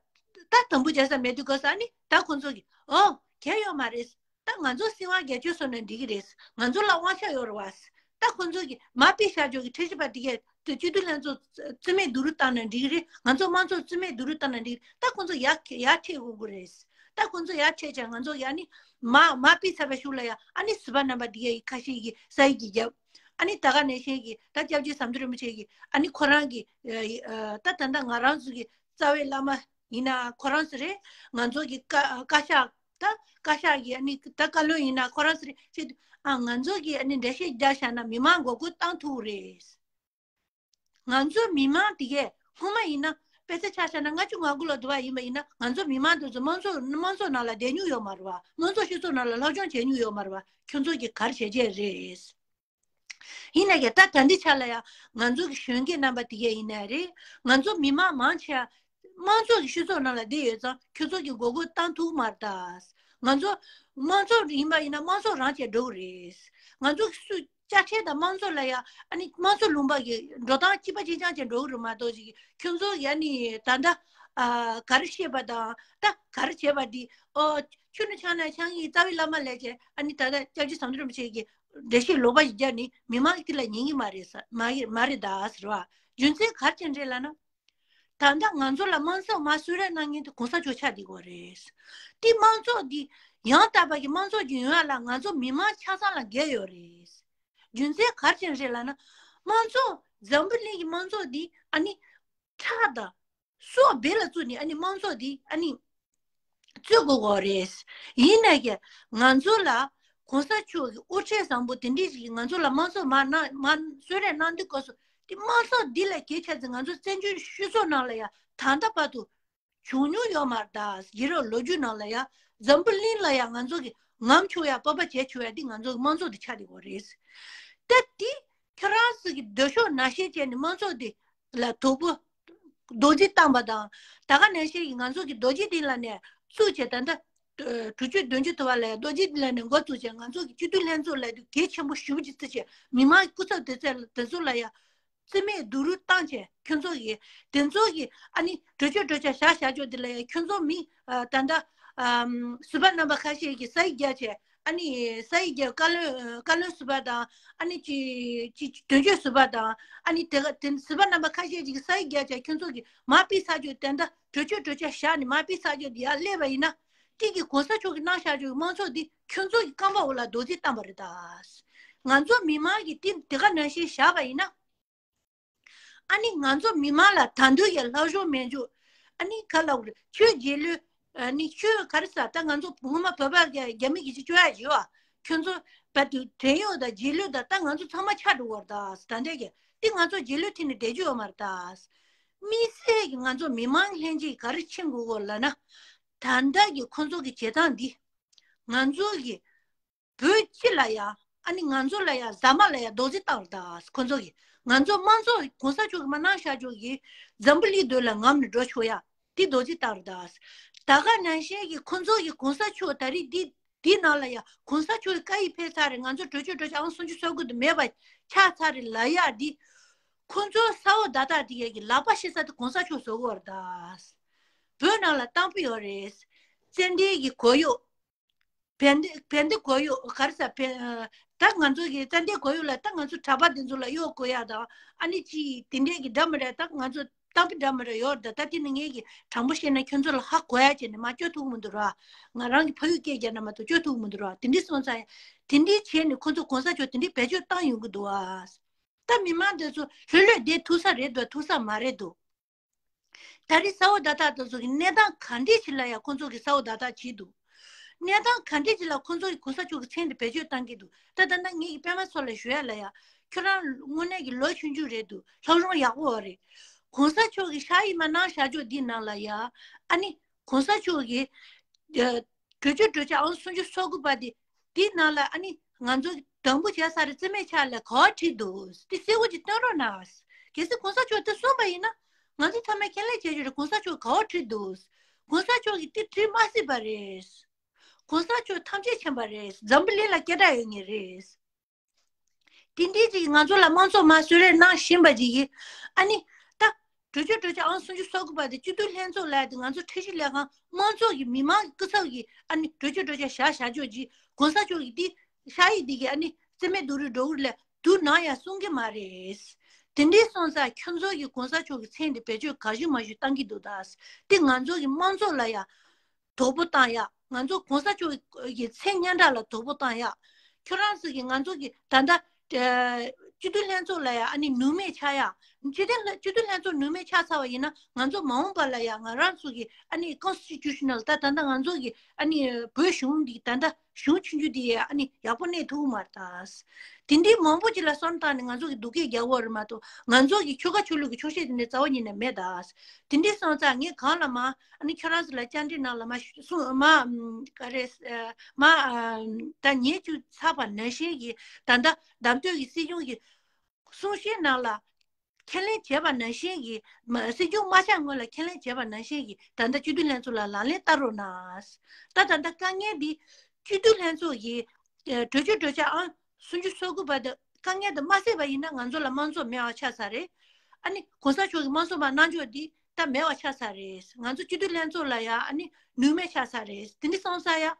ད་དམ་འབུལ་བྱེད་ས་མེད་དུས་སྐབས་སུ་ཨ་ནི་ད་ཁོང་ཚོ་གིས་ཨོ་གལ་ཡོད་མ་རེད། ད་ང་ཚོ་སྲིད་དབང་སྒེར་གཅོད་བཟོས་ན་འགྲིག་གི་རེད། ང་ཚོ་ལ་དབང་ཆ་ཡོད་རེད་བ། ད་ཁོང་ཚོ་གིས་མར་ཕུད་བཞག་ཆོག་གི་ཁྲལ་གཞི་པ་དེ་གས་དེ་སྤྱི་འཐུས་ལྷན་ཚོགས་རྩིས་མེད་བསྡུ་རུབ་བཏང་ན་འགྲིག་གི་རེད། ང་ཚོ་དམངས་གཙོ་རྩིས་མེད་བསྡུ་རུབ་བཏང་ན་འགྲིག་གི་རེད། ད་ཁོང་ཚོ་ཡར་ཡར་ཁྲིད་དགོས་ཀྱི་རེད། ད་ཁོང་ཚོ་ཡར་ཁྲིད་བྱས་ང་ཚོ་ཡ་ནི་མ་མ་ཕུད་ཚར་བའི་གཞུག་ལ་ཡ་ཨ་ནི་ཟུར་པ་རྣམ་པ་འདི་གའི་ཁ་ཤས་ཀྱིས་ས་ཡིག་ཅིག་བརྒྱབ། ཨ་ནི་ད་ག་ནང་བཞིན་གྱི་ད་སྐྱབས་རྗེ་ཟམ་གདོང་རིན་པོ་ཆེ་གིས་ཨ་ནི་ཁོ་རང་གི་ཨ་ཨ་ད་ད་ལྟ་ང་རང་ཚོ་གི་རྩ་བའི་བླ་མ་ཡིན་ན་ཁོ་རང་ཚོ་རེད། ང་ཚོ་གི་བཀའ་བཀའ་ཤག་ད་བཀའ་ཤག་གི་ཨ་ནི་ད་བཀའ་བློན་ཡིན་ན་ཁོ་རང་ཚོ་རེད་ཅེས་ཨ་ང་ཚོ་གི་ཨ་ནི་འགྲེལ་བཤད་རྒྱག་བཞག་ན་མི་མང་མགོ་སྐོར་བཏང་ཐུབ་རེད། ང་ཚོ་མི་མང་དེ་གས་སྔོན་མ་ཡིན་ན་དཔེ་ཆ་ཆ་བཞག་ན་ལྔ་བཅུ་ང་དགུ་ལོ་དུ་བ་ཡིན་པ་ཡིན་ན་ང་ཚོ་མི་མང་དེ་ཚོ་དམངས་གཙོ་དམངས་གཙོ་ནང་ལ་བསྡད་མྱོང་ཡོད་མ་རེད་བ། དམངས་གཙོ་སྤྱི་ཚོགས་ནང་ལ་སློབ་སྦྱོང་བྱས་མྱོང་ཡོད་མ་རེད་བ། ཁྱོད་ཚོ་གིས་ག་རེ་བྱས་བྱས་རེད། ཡིན་ན་ཡང་ད་ད་འདི་ཆ་ལ་ཡང་ང་ཚོ་གི་གཞོན་སྐྱེས་རྣམ་པ་དེ་གས་ཡིན་ནའི་རེད། ང་ཚོ་མི་མང་མང་ཆེ་བ་དམངས་གཙོ་གི་སྤྱི་ཚོགས་ནང་ལ་བསྡད་ཡོད་ཙང་ཁྱོད་ཚོ་གི་མགོ་སྐོར་བཏང་ཐུབ་མ་རེད་ད། ང་ཚོ་དམངས་གཙོ་ཡིན་པ་ཡིན་ན་དམངས་གཙོ་རང་བྱས་འགྲོ་གི་རེད། ང་ཚོ་གི་སུ་དཔྱ་ཁྲལ་དང་དམངས་གཙོ་ལ་ཡང་ཨ་ནི་དམངས་གཙོ་ལུང་པ་གི་འགྲོ་སྟངས་གཅིག་པ་གཅིག་རྐྱང་བྱས་འགྲོ་གི་རེད་མ་གཏོགས་ཅིག་ཁྱོད་ཚོ་ཡ་ནི་ད་ལྟ་ཨ་ག་རེ་བཤད་པ་དང་ད་ག་རེ་བྱས་པ་འདི་ཨོ་ཆུ་ནུ་ཆང་ན་ཆང་གི་རྩ་བའི་བླ་མ་ལས་བྱས་ཨ་ནི་ད་ལྟ་སྐྱབས་རྗེ་ཟམ་གདོང་རིན་པོ་ཆེ་གི་འགྲེལ་བཤད་ལོག་པ་ཞིག་བརྒྱབ་ནི་མི་མང་གི་དེ་ལ་ཉན་གི་མ་རེད་ས་མ་གི་མ་རེད་ད་ཟེར་བ། རྒྱུ་མཚན་ག་རེ་བྱས་རེད་ལབ་ན། ད་ལྟ་ང་ཚོ་ལ་དམངས་གཙོ་མར་གསོལ་རས་གནང་མཁན་དེ་གོང་ས་མཆོག་ཆགས་བསྡད་ཡོད་རེད། དེ་དམངས་གཙོ་འདི་ཡང་དག་པ་གི་དམངས་གཙོ་ཅིག་ཡོང་ཡ་ལ་ང་ཚོ་མི་མང་ཆ་ཚང་ལ་འགན་ཡོད་རེད། རྒྱུ་མཚན་ག་རེ་བྱས་རེད་ལབ་ན། དམངས་གཙོ་འཛམ་བུ་གླིང་གི་དམངས་གཙོ་འདི་ཨ་ནི་ཁྲག་དང་སྲོག་སྦས་ལ་བཙུགས་ནས་ཨ་ནི་དམངས་གཙོ་འདི་ཨ་ནི་རྩོད་དགོས་ཀྱི་ཡོད་རེད། ཡིན་ནའི་ང་ཚོ་ལ་གོང་ས་མཆོག་གི་དབུ་ཁྲིད་བཟང་པོ་དེ་འདྲས་ཞིག་ང་ཚོ་ལ་དམངས་གཙོ་མར་གནང་མར་གསོལ་རས་གནང་དུས་སྐབས་སུ་དེ་དམངས་གཙོ་འདི་ལ་གལ་ཆེ་ཚེ་ང་ཚོ་བཙན་བྱོལ་སྤྱི་ཚོགས་ནང་ལ་ཡང་ད་ལྟ་བར་དུ་བྱུང་མྱོང་ཡོད་མ་རེད་ད། རྗེས་རབས་ལོ་རྒྱུས་ནང་ལ་ཡང་འཛམ་བུ་གླིང་ལ་ཡང་ང་ཚོ་གི་ངོམ་ཆོག་ཡ་སྤོབས་པ་བྱེད་ཆོག་ཡ་འདི་ང་ཚོ་གི་དམངས་གཙོ་འདི་ཆགས་བསྡད་ཡོད་རེད། ད་འདི་ཁྱོད་རང་ཚོ་གི་འདོད་ཕྱོགས་ནང་བཞིན་བྱས་ནས་དམངས་གཙོ་འདི་ལ་དོ་པོ་རྡོག་རྫིས་བཏང་པ་དང་ད་ག་ནང་བཞིན་གྱི་ང་ཚོ་གི་རྡོ་རྗེ་གདན་ལ་ནས་བཙུགས་བྱས་ད་ལྟ་དྲུག་ཅུ་བདུན་ཅུ་དུ་བ་ལ་ཡང་རྡོ་རྗེ་གདན་ལ་ནས་འགོ་བཙུགས་བྱས་ང་ཚོ་གི་སྤྱི་འཐུས་ལྷན་ཚོགས་ལ་དུ་གལ་ཆེན་པོ་ཞེ་པོ་ཅིག་བརྩི་བྱས་མི་མང་གི་སྐུ་ཚབ་དེ་ཚོ་ལ་དེ་ཚོ་ལ་ཡང་རྩིས་མེད་སྡུག་རུས་བཏང་བྱས་ཁྱོད་ཚོ་གི་དེ་ཚོ་གི་ཨ་ནི་གྲོས་ཆོད་གྲོས་འཆར་བཞག་བཞག་ཆོག་དེ་ལ་ཡང་ཁྱོད་ཚོ་མི་ད་ལྟ་ཟུར་པ་རྣམ་པ་ཁ་ཤས་ཀྱིས་ས་ཡིག་བརྒྱབ་བྱས། ཨ་ནི་ས་ཡིག་བརྒྱབ་བཀའ་བློན་བཀའ་བློན་ཟུར་པ་དང་ཨ་ནི་ཅི་ཅི་དོན་གཅོད་ཟུར་པ་དང་ཨ་ནི་དེ་ག་དེ་ཟུར་པ་རྣམ་པ་ཁ་ཤས་ཅིག་གིས་ས་ཡིག་བརྒྱབ་བྱས་ཁྱོད་ཚོ་གིས་མར་ཕུད་ཚར་རྒྱུ་དེ་འདྲ་གྲོས་ཆོད་གྲོས་འཆར་བཞག་ནས་མར་ཕུད་ཚར་རྒྱུ་དེ་ཡར་སླེབས་པ་ཡིན་ན་གཅིག་གིས་གོང་ས་མཆོག་གིས་གནང་བཞག་རྒྱུ་གི་དམངས་གཙོ་འདི་ཁྱོད་ཚོ་གི་རྐང་པ་འོག་ལ་རྡོག་རྫིས་བཏང་པ་རེད་ད། ང་ཚོ་མི་མང་གིས་དེ་དེ་ག་ནང་བཞིན་བཞག་པ་ཡིན་ན། ཨ་ནི་ང་ཚོ་མི་མང་ལ་ད་དུང་ཡང་སློབ་སྦྱོང་མེད་འཇུག་ཨ་ནི་ག་ལ་འོ་རེད་ཆོས་རྗེས་ལུས། ཨ་ནི་ཆོས་ག་རེ་ཟ་ད་ང་ཚོ་ངོ་མ་བོད་པ་རྒྱ་རྒྱ་མི་གི་ཅི་བཅོ་ཡ་ཡོད་ཨ། ཁྱོད་ཚོ་བ་དུ་བྲན་གཡོག་དང་རྗེས་ལུས་དང་ད་ང་ཚོ་ཚང་མ་ཆགས་འགྲོ་བར་ད་ད་འདྲ་གི་དེ་ང་ཚོ་རྗེས་ལུས་ཐེབས་ནས་བསྡད་རྒྱུ་ཡོད་མ་རེད་ད། དམིགས་བསལ་གྱི་ང་ཚོ་མི་མང་ལྷན་རྒྱས་ག་རེ་ཕྱིན་དགོས་གོ་ལབ་ན། ད་ལྟ་གི་ཁོ་ཚོ་གི་བྱེད་སྟངས་འདི། ང་ཚོ་གི་བོད་སྤྱི་ལ་ཡ་ཨ་ནི་ང་ཚོ་ལ་ཡ་ཟ་མ་ལ་ཡ་རྡོག་རྫིས་བཏང་རེད་ད་ཁོ་ཚོ་གིས། ང་ཚོ་དམངས་གཙོ་གོང་ས་མཆོག་གིས་མ་གནང་བཞག་ཆོག་གི་འཛམ་བུ་གླིང་དོན་ལ་ངོམ་ནས་འགྲོ་ཆོག་ཡ་དེ་རྡོག་རྫིས་བཏང་རེད་ད། ད་ག་ནང་བཞིན་གྱི་ཁོ་ཚོ་གིས་གོང་ས་མཆོག་ད་རེས་འདི་འདི་ནང་ལ་ཡ་གོང་ས་མཆོག་གི་བཀའ་ཡིག་ཕེབས་ཚར་རེད། ང་ཚོ་གྲོས་ཆོད་གྲོས་ཆོད་ཨང་སུམ་ཅུ་སོ་དགུ་དེ་མེད་པ་ཆགས་ཚར་རེད་ལབ་ཡ་འདི། ཁོ་ཚོ་ས་འོག་བརྡ་རྟགས་དེ་གའི་གི་ལག་པ་བཤེད་ས་དེ་གོང་ས་མཆོག་བཟོ་གི་ཡོད་རེད་ད། བོད་ནང་ལ་གཏམ་དཔེ་ཡོད་རེད། ཙན་དན་གྱི་གོར་གཡོག་བན་དེ་བན་དེ་གོར་གཡོག་ག་རེ་ཟ་བན། ད་ང་ཚོ་གི་ཙན་དན་གོར་གཡོག་ལ་ད་ང་ཚོ་གྲྭ་པ་དེ་ཚོ་ལ་གཡོག་དགོས་ཡ་དང་ཨ་ནི་ཅི་དེ་འདྲས་ཀྱི་འདྲ་མི་འདྲ་ད་ང་ཚོ་གཏམ་དཔེ་འདྲ་མི་འདྲ་ཡོད་རེད་ད། ད་དེ་ནི་ངས་ཀྱི་དྲང་པོ་བཤད་ན་ཁྱོད་ཚོ་ལ་ཧ་གོ་ཡ་བྱས་ནས་མ་བཅོས་ཐུབ་ཀྱི་མི་འདུག་ར། ང་རང་གི་ཕ་ཡུལ་སྐད་རྒྱབ་ན་མ་གཏོགས་བཅོས་ཐུབ་ཀྱི་མི་འདུག་ར། དེ་འདྲས་སོང་ཙང་ཡ་དེ་འདྲས་བྱས་ནས་ཁོ་ཚོ་གོང་ས་མཆོག་དེ་འདྲས་བེད་སྤྱོད་བཏང་ཡོང་གི་འདུག་ཨ། ད་མི་མང་དེ་ཚོ་ལྷོད་ལྷོད་བསྡད་ཐུབ་ས་རེད་འདུག་ཐུབ་ས་མ་རེད་འདུག་ད་རེས་ས་འོག་བརྡ་རྟགས་དེ་ཚོ་གི་གནས་སྟངས་ག་འདྲས་ཞིག་ལ་ཡང་ཁོང་ཚོ་གི་ས་འོག་བརྡ་རྟགས་བྱས་འདུག་གནས་སྟངས་ག་འདྲས་ཞིག་ལ་ཁོང་ཚོ་གི་གོང་ས་མཆོག་གི་མཚན་དེ་བེད་སྤྱོད་བཏང་གི་འདུག་ད་ལྟ་ན་ངེད་ཀྱི་པད་མ་མཚོ་ལ་ཞུ་ཡ་ལ་ཡ། ཁྱོད་རང་དངོས་གནས་ཀྱི་ལོ་ཆུང་ཆུང་རེད་འདུག་སློབ་སྦྱོང་ཡག་པོ་ཡོད་རེད། གོང་ས་མཆོག་གི་ཕྱག་ཡིག་མ་གནང་བཞག་ཆོག་འདི་ནང་ལ་ཡ། ཨ་ནི། གོང་ས་མཆོག་གིས། ཨ། གྲོས་ཆོད་གྲོས་འཆར་ཨང་སུམ་ཅུ་སོ་དགུ་པ་དེ། དེའི་ནང་ལ་ཨ་ནི་ང་ཚོ་དམ་འབུ་བྱས་ས་རེད་རྩིས་མེད་ཆགས་ལ་ག་བ་བྲིས་འདུག་དེ་གསལ་པོ་ཅིག་སྟོན་རོགས་གནང་། གལ་སྲིད་གོང་ས་མཆོག་དེ་གསུངས་པ་ཡིན་ན། ང་ཚོ་ཚང་མས་ཁས་ལེན་བྱེད་རྒྱུ་རེད། གོང་ས་མཆོག་ག་བ་བྲིས་འདུག་གོང་ས་མཆོག་གིས་དེ་བྲིས་མ་སྲིད་པ་རེད། གོང་ས་མཆོག་ཐམས་ཅད་མཁྱེན་པ་རེད། འཛམ་བུ་གླིང་ལ་སྐད་གྲགས་ཡོད་མཁན་རེད། དེ་འདྲའི་ཅིག་ང་ཚོ་ལ་དམངས་གཙོ་མར་གསོལ་རས་གནང་བཞིན་པ་ཅིག་གིས། ཨ་ནི། ད། གྲོས་ཆོད་གྲོས་འཆར་ཨང་སུམ་ཅུ་སོ་དགུ་པ་དེ་སྤྱི་འཐུས་ལྷན་ཚོགས་ལ་དེ་ང་ཚོ་ཁྲིམས་ཞིབ་ལས་ཁང་དམངས་གཙོ་གི་མི་མང་གི་སྐུ་ཚབ་ཀྱིས་ཨ་ནི་གྲོས་ཆོད་གྲོས་འཆར་བཞག་བཞག་ཆོག་ཅིག་གོང་ས་མཆོག་གིས་འདི་ཕྱག་ཡིག་འདི་གི་ཨ་ནི་རྩིས་མེད་སྡུག་རུས་འགྲོ་གི་རེད་ལ་བསྡུ་གནང་ཡ་གསུང་གི་མ་རེད། དེ་འདྲའི་སོང་ཙང་ཁྱོད་ཚོ་གིས་གོང་ས་མཆོག་གི་མཚན་དེ་བེད་སྤྱོད་ག་ཞུ་མ་ཞུ་བཏང་གི་འདུག་ད། དེ་ང་ཚོ་གི་དམངས་གཙོ་ལ་ཡ། དོ་པོ་བཏང་ཡ། ང་ཚོ་གོང་ས་མཆོག་གི་མཚན་སྙན་གྲགས་ལ་དོ་པོ་བཏང་ཡ། ཁྱོད་རང་ཚོ་གི་ང་ཚོ་གི་ད་ལྟ་སྤྱི་འཐུས་ལྷན་ཚོགས་ལ་ཡ་ཨ་ནི་ནུས་མེད་ཆགས་ཡ། སྤྱི་འཐུས་ལྷན་སྤྱི་འཐུས་ལྷན་ཚོགས་ནུས་མེད་ཆགས་ཚར་བ་ཡིན་ན། ང་ཚོ་མ་འོངས་པ་ལ་ཡ་ང་རང་ཚོ་གི་ཨ་ནི་ཀོན་སི་ཊི་ཊུ་ཤ་ནལ་ད་ད་ལྟ་ང་ཚོ་གི་ཨ་ནི་བོད་གཞུང་འདི་ད་ལྟ་གཞུང་ཆུང་ཆུང་འདི་ཡ་ཨ་ནི་ཡག་པོ་གནས་ཐུབ་ཀྱི་མ་རེད་ད། དེ་འདྲའི་མང་པོ་ཅིག་ལ་བསམ་བཏང་ནས་ང་ཚོ་གི་སྡུག་སྐད་རྒྱག་དགོས་རེད་མ་གཏོགས། ང་ཚོ་གི་ཆོལ་ཁ་ཆོས་ལུགས་ཀྱི་ཆོག་ཤེས་དེ་འདྲ་རྩ་བ་ཉིད་ནས་མེད་ད། དེ་འདྲའི་སོང་ཙང་ངས་གང་ལ་མ་ཨ་ནི་ཁྱོད་རང་ཚོ་ལ་བཅར་འདྲི་ནང་ལ་མ་གསུང་མ་ག་རེ་མ་ད་ཉེས་བཅུག་ཚར་བ་ནང་བཞིན་གྱི་ད་ལྟ་བདམས་ཐོན་གྱི་སྲིད་སྐྱོང་གི་གསུང་བཤད་ནང་ལ་ཁས་ལེན་བྱས་པ་ནང་བཞིན་གྱི་མ་སྲིད་སྐྱོང་མ་ཆགས་སྔོན་ལ་ཁས་ལེན་བྱས་པ་ནང་བཞིན་གྱི་ད་ལྟ་སྤྱི་འཐུས་ལྷན་ཚོགས་ལ་ལག་ལེན་བསྟར་རོགས་གནང་། ད་ད་ལྟ་དཀའ་ངལ་འདི་སྤྱི་འཐུས་ལྷན་ཚོགས་ཀྱི་གྲོས་ཆོད་གྲོས་འཆར་ཨང་སུམ་ཅུ་སོ་དགུ་པ་དེ་དཀའ་ངལ་དེ་མ་སེལ་བ་ཡིན་ན་ང་ཚོ་ལ་དམངས་གཙོ་མེད་པ་ཆགས་ཚར་རེད། ཨ་ནི་གོང་ས་མཆོག་གི་དམངས་གཙོ་མ་གནང་ཕྱོགས་འདི་ད་མེད་པ་ཆགས་ཚར་རེད། ང་ཚོ་སྤྱི་འཐུས་ལྷན་ཚོགས་ལ་ཡང་ཨ་ནི་ནུས་མེད་ཆགས་ཚར་རེད། དེ་འདྲ་སོང་ཙང་ཡང་